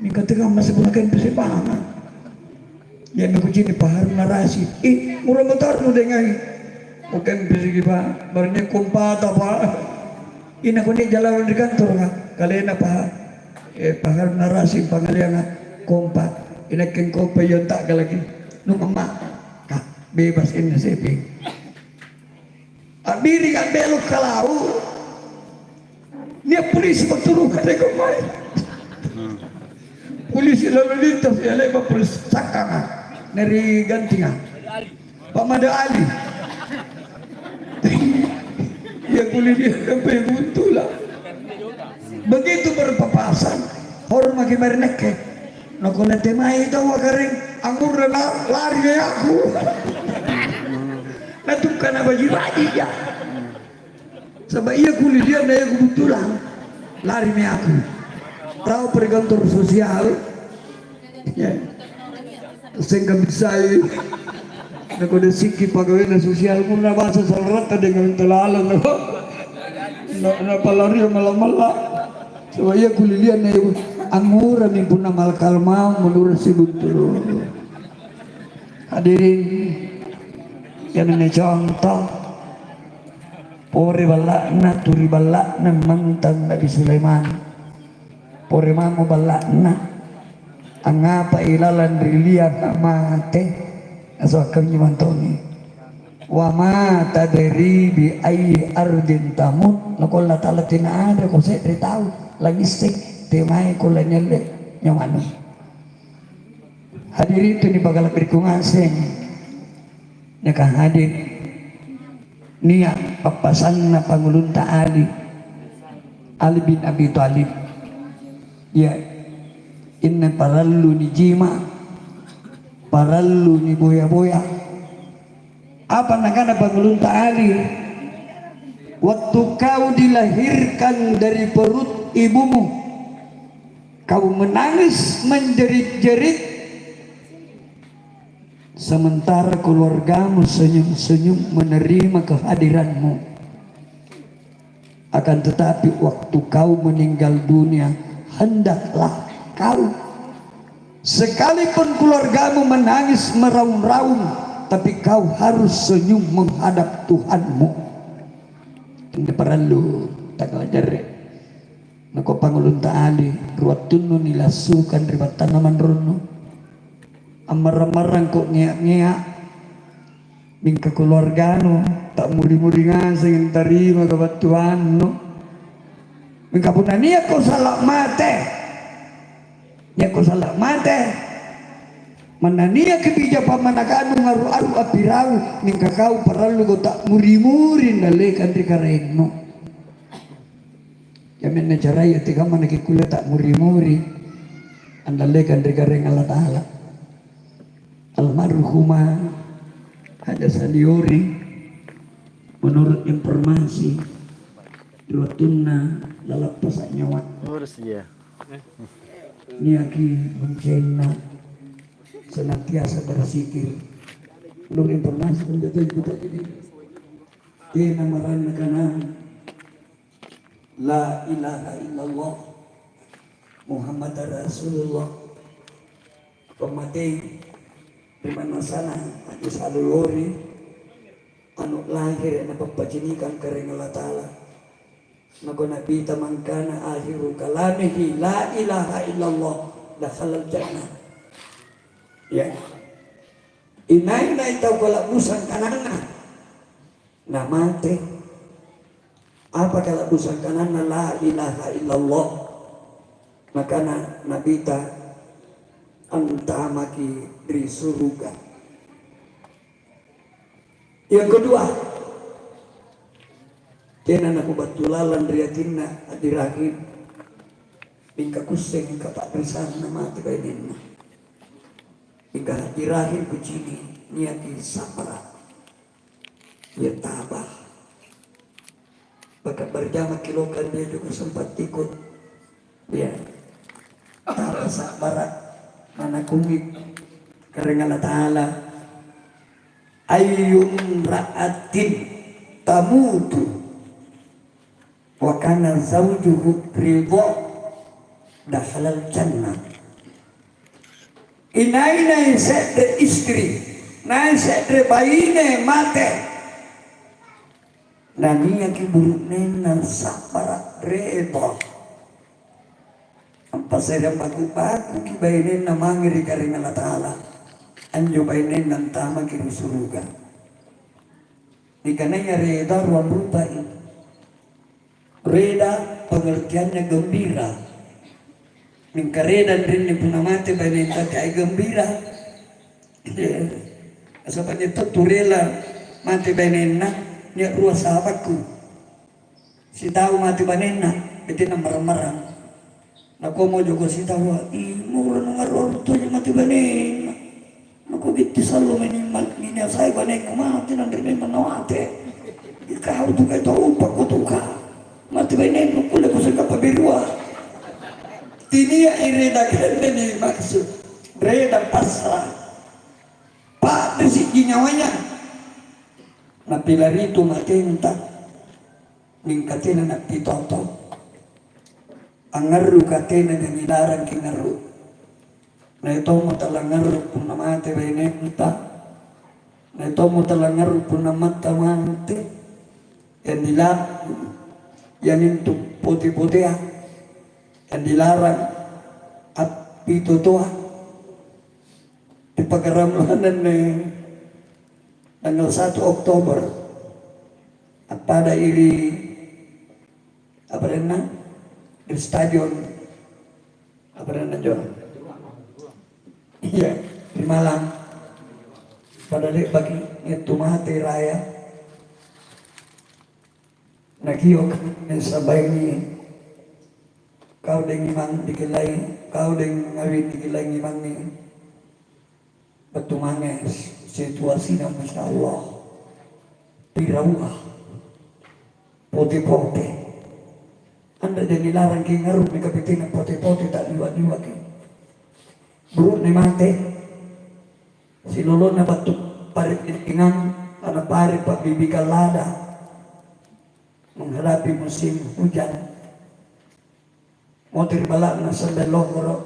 Mingka tekamma sebuah kempese' banga. Iami kucini' Pak Harun Narasi. Ih, mura motornu dengai. Oke, peseki, Pak. Barunya kompata, Pak. Ina kone jalan ri kantor, Pak. Kalena, Pak. Eh, Pak Harun Narasi pangaleanga kompa. Ina keng kompa iyo tak lagi. Nu mamma. Kah, bebas ini sepi. A'biring a'belo kalau nia' polisi battu ri karaeng mae. Polisi lalu lintas ya le'ba' polisi sakkanga na ri gantinga. Pak Mada Ali. Ya polisi sampai buntu lah. Begitu berpapasan, hormaki mae ri nakke. Nakulle temai taua karaeng, angngurra na lari mae aku. Natukka nabaji-bajija. Saba' ia kulilia na ia kebetulan lari mae aku. Raupa ri kantor sosial. Ya. Sengka bissai. Nakulle sikki pagawenna sosial, murna basa salaratta dengan telalang. Na, napalario malla-malla. Saba' ia kulilia na ia angngurami punna malakal mau menurut sibuntulu. Hadirin, iananne contoh. Pore balla'na, turi balla'na mantang Nabi Sulaiman. Pore mamo balla'na. Angngapai lalang ri lianga mate? Nasaba' kaminjo mantoni. Wa ma tadri bi ayyi ardin tamut, nakulla tala tena ada ko se're tau langisseng te maeko lanialle nyawanu. Hadirin tu nipakala'biriku ngaseng, nyaka hadir nia' pappasanna Pangulunta Ali, Ali bin Abi Thalib. Ya, inne parallu nijima, parallu niboya-boya. Apa nakana Pangulunta Ali? Waktu kau dilahirkan dari perut ibumu, kau menangis menjerit-jerit, sementara keluargamu senyum-senyum menerima kehadiranmu. Akan tetapi, waktu kau meninggal dunia, hendaklah kau, sekalipun keluargamu menangis meraung-raung, tapi kau harus senyum menghadap Tuhanmu. Ini parallu takalajarre. Nako Pangulunta Ali, ruattunnu nilassukang ri battanna manrunnu. Ammarrang-marrangko ngea-ngea, mingka keluarganu ta'muri-muri ngaseng antarima kabattuannu. Mingka punna nia'ko sala mate, nia'ko sala mate, manna nia'ki bija pammanakannu ngaru-aru appirau, mingka kau paralluko ta'muri-muri ndallekang ri karaennu. Kaminne caraya tekamma nakikkulle ta'muri-muri andallekang ri Karaeng Allata'ala. Almarhumah Haja Saliori, menurut informasi, ri wattunna lalappasa nyawa, Urus ya. Niaki buncenna senantiasa berzikir. Menurut informasi, tena maranna kanang La ilaha illallah Muhammadar Rasulullah. Pammatei ri mannasana Haji Salulori, anu lahir na pappacinikang Karaeng Allata'ala. Nako Nabita mangkana akhiru kalamihi la ilaha illallah, dakhalal jannah. Ya. Inai-nai tau kala'busang kananna namate. Apa kala'busang kananna la ilaha illallah? Nakana Nabita, antamaki ri suruga. Yang kedua, tena nakubattu lalang ri atinna Haji Rahim, mingka kusseng kapa'risanna mate bainenna. Mingka Haji Rahim kucini' niaki sa'bara'. Iya taba. Maka berjamaki lokang dia juga sempat ikut. Ya. Taba sa'bara'. Mana kumi Karaeng Allata'ala. Ayyumra'atin tamutu wa kana zaujuhu ridha dakhalal jannah. Inai-nai se're istri, nai se're baine mate, naniaki buru'nenna sa'bara' reda, ampassareang baku-bakuki bainenna mange ri Karaeng Allata'ala, anjo bainenna antamaki ri suruga. Nikanaya reda ruang rupai. Reda pengertiannya gembira. Mingka reda anrinni punna mate bainenta teai gembira. Nasaba' nia' tau tu rela mate bainenna, nia' rua sahabatku. Sitau mate bainenna, betina marang-marang. Nakomo joko sitaua, "Ih, mura nungaroro tojeng mate bainenna. Nakubitti sallo meni-, ma-, minyasai bainenga mate, nanre memang namate. Ikau tu kai tau pakkutuka. Mate bainennu kulle kusengka pabirua." Tinia'i reda ke'neni maksud. Reda pasrah. Pa'risi'ji nyawaya. Napilaritu matenta. Mingka tena nappitoto. Angngarruka tena nilarangki ngarru. Nai tommo talangngarru punna mate bainenta. Nai tommo talangngarru punna matta mate. Yang dilarang, iamintu pote-potea. Yang dilarang, appitotoa. Ri pakaramulana anne tanggal satu Oktober, appada ri, apa arenna? Ri stadion, apa arenna, Jo? Iya, ri Malang. Pada le'baki ngettu mate raya. Nakio' sambayangi, kau deng imang dikellai, kau deng ngawing dikellai imangi. Battu mange situasina, Masya Allah. Piraua. Pote-pote. Anreja nilarangki ngarru'mi kapitena pote-pote ta'liwa-liwaki. Buru'ne mate. Silolona battu pare' ringang, tana pare' pa'bibikang lada menghadapi musim hujan. Moto ri balla'na sanda lohoro',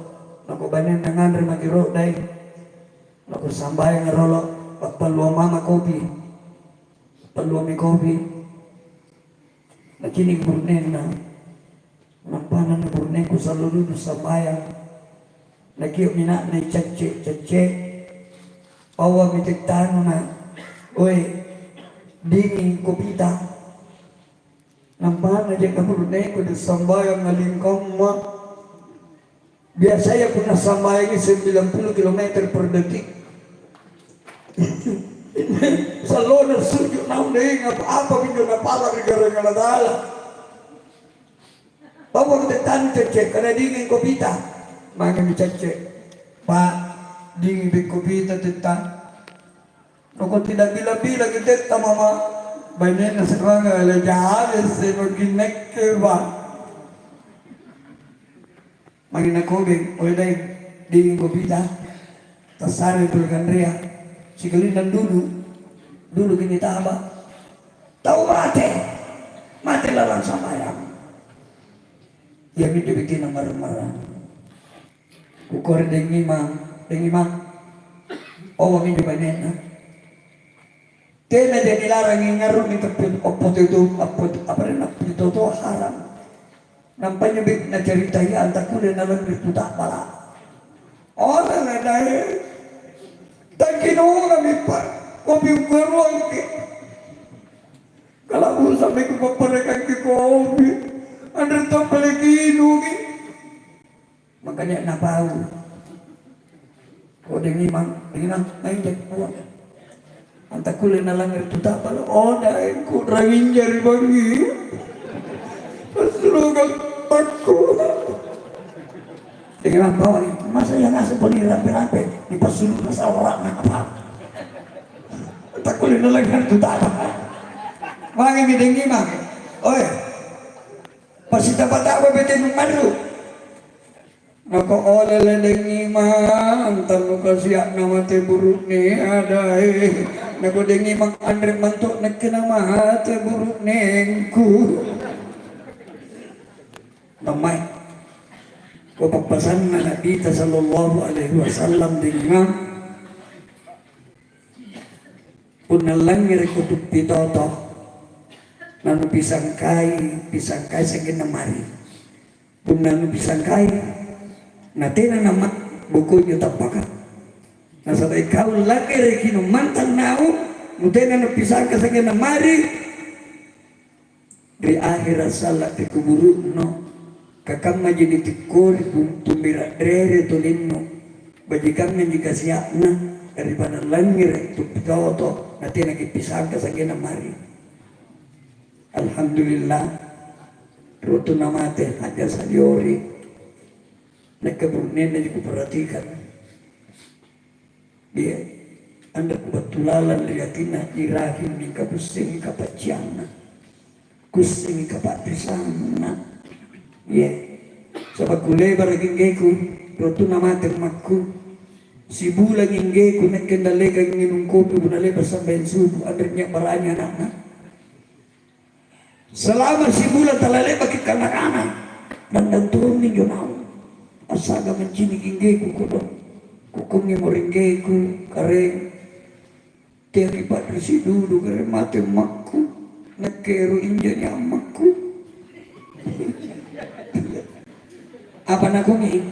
nako bainenna nganre maki ro'dai, nako sambayanga rolo, pappalluang mama kopi, pappalluammi kopi, nacini' burunenna, nampana na burunengku sallo dudu sambayang, nakio' mina'na icacce'-cacce', pauammi tettana, "Oe, dinging kopita." Nampana jaka burunengku di sambayang ngalingkamma. Biasaya punna sambayangi sembilan puluh kilometer per detik. Sallona sujud naung deng apa-apa minjo napala ri Karaeng Allata'ala. Bawang tettana cacce', kada dinging kopita. Mangemi cacce'. Pak, dinging kopita tettana. Nako tidak bila-bila kitetta mama, bainenna seranga le jale seno ginekke ba. Magi nakobeng, "Oe dai, dinging kopita, tassare tuli kanrea, sikalinna dulu, dulu kini taba." Tau mate, mate lalang sambayang. Iaminjo bikinna marang-marang. Kukore deng imang, deng imang. Owa minjo bainenna. Tenaja nilarangi ngarru'mi tapi appototo-, appot-, apa arenna, appitotoa haram. Nampa injo be-, nacaritai antakkulle nalanri kuta'bala'. Ora nadae, takinungami pa, kopi ukaruangki. Kala'busami kupapparekangki kopi, anre tampale kinungi. Makanya napau. Oh, deng imang, deng imang, maing dek, oh. Antakkulle nalangngere' tu tapalo, oh, daengku, ranginja ri bangi. Passurogang pakku. Deng imang, bawa, masa iya ngaseng pole rampe-rampe, dipassulu' nasawara' na apa? Antakkulle nalangngere' tu tapalo. Mangemi deng imang, oe. Pasitaba-taba bete numarru. Nako ole ledeng imang, tannu kasia'na mate buru'ne adae. Nako deng imang anre mantu' nakke namate buru'nengku. Nammai. Ko pappasanna Nabita sallallahu alaihi wasallam deng imang. Punna langngerekko tu pitoto, nanupisangkai, pisangkai sa'genna mari. Punna nupisangkai, natena nama boko injo tappaka. Nasaba' ikau langngereki numantang naung, nutena nupisangka sa'genna mari, ri ahera' salla' ri kuburu'nu, kakammaji nitikkori tu-, tumbira' rere tolinnu, bajikanganji kasia'na, daripada langngere' tu pitoto, natenaki pisangka sa'genna mari. Alhamdulillah, ri wattunna mate Hajja Saliori, nakke burunennaji kuperhatikang. Iya, anre kubattu lalang ri atinna Ibrahim mingka kuissengi kapaccianna, kuissengi kapa'risanna. Iya, saba' kulebaraki inggeku, ri wattunna mate ummakku, sibulangi inggeku nakke ndallekang nginung kopi punna le'ba' sambayang subu, anre nia' barani ana'na. Selama sibulang tala le'baki kana-kana, dandang turunni injo naung. Assaga manciniki inggeku kodong. Kukungi mo ri inggeku, "Karaeng, teaki pa'risi' dudu, Karaeng, mate ummakku. Nakke ero' injo nia' ummakku." Apa nakungi?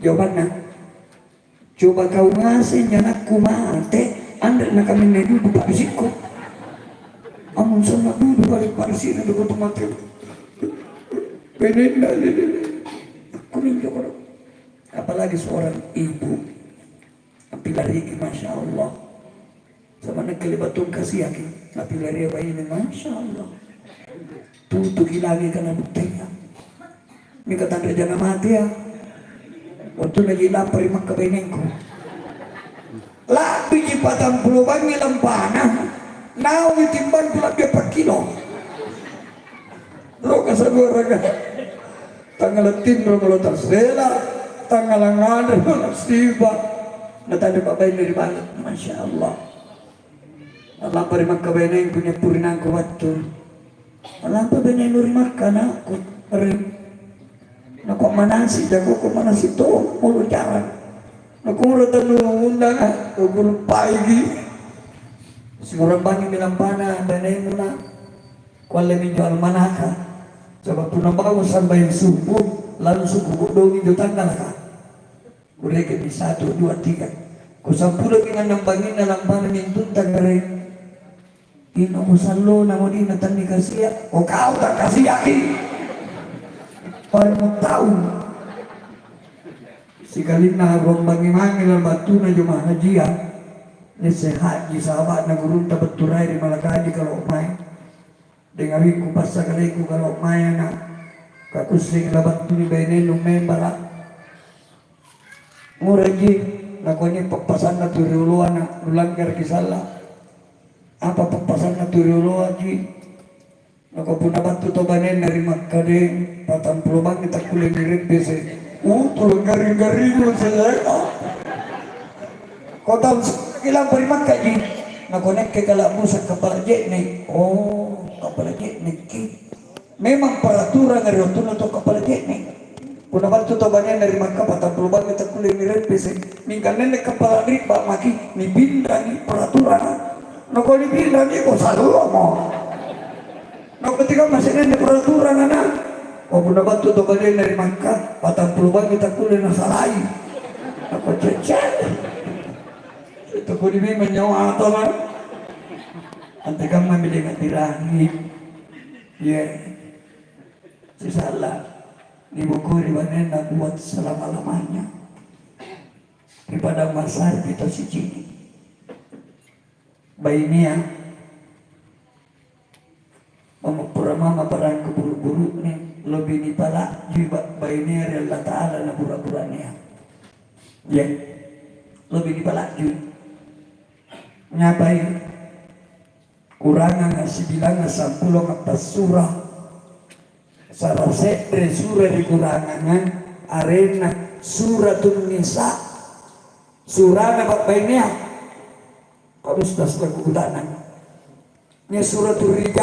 Jawabanna, Coba kau ngaseng anakku mate, anre nakaminne dudu pa'risikku. Amung sanna' dudu pale pa'risina dudu mate. Benenna lele. Aku ninjo kodong. Apalagi seorang ibu. Appilariki, Masya Allah. Sama nakke le'ba' tong kasiaki, napilaria baine, Masya Allah. Tutuki langi kana buttea. Mingka tanre jana matea. Wattunna ji lampa ri Makka bainengku. La'biji patampulo bangngi lampana, naungi timbangku la'bi appakkilo. Loka saluaraka. Tangngala tinro molo tassela, tangngala nganre molo sipa. Natanda pa'baine ri balla'. Masya Allah. A'lampa ri Makka bainengku, nyappurinaangku battu. A'lampa bainenu ri Makka, anakku. Ri. Nakua manasi, jakuku manasi tong, molo jarang. Nakua tannu undanga, kuguruppaiki. Sikurang bangngi lampana bainenu, nak. Kualle minjo almanaka. Saba' punna bangung sambayang subuh, langsung kuboddongi injo tanggalaka. Kurekemi satu, dua, tiga. Kusampulomi annang bangnginna lampana mintunta kare. Ino kusallona modina tanni kasia. O kau tak kasiaki. Paling tau. Sikalinna ruang bangngi-mangngi lalang battuna juma hajia. Nisse haji sahaba'na gurunta battu ri Malakaji kalau mae. Dengawikku passa kaleku kalau mae na kakussing labattuni bainenu membara. Nguraji, nakuani pappasanna tu rioloa na nulanggaraki salla. Apa pappasanna tu rioloa ji? Nakua punna battu tau banenna ri Makka deng, patampulo bangngi takkulle nireppese. Uh, tulung garring-garringu seleka. Kau tau lampa ri Makka ji? Nakua nakke kala'busa kappala je'ne'. Oh, kappala je'ne'ki. Memang peraturan ri wattunna tau kappala je'ne'. Punna battu tau banenna ri Makka patampulo bangngi takkulle nireppese. Mingka nenne kappala ri'ba maki nipinrangi peraturan. Nakua nipinrangi ko sallomo. Nakua tikamma senenna peraturan ana. Oh, punna battu tau banenna ri Makka patampulo bangngi takkulle nasalai. Nakua cecce. Itu kodi memang nyawa atau kan? Antekamma mi dengan tirangi. Iya. Sisalla, nibokoi ri banenna buat selama-lamanya. Ri padang mahsyar kita sicini. Bainea, mammappura mama barang kuburu-buru'ne, lobi nipala'jui ba-, bainea ri Allata'ala na bura-buranea. Ya, lobi nipala'jui. Ngapai? Kuranganga sibilangnga sampulo ngappassura. Sara se're sura ri kuranganga, arenna Suratun Nisa. Surana pa'bainea. Pak Ustaz, laku kutana. Nia' Suratul Rijal.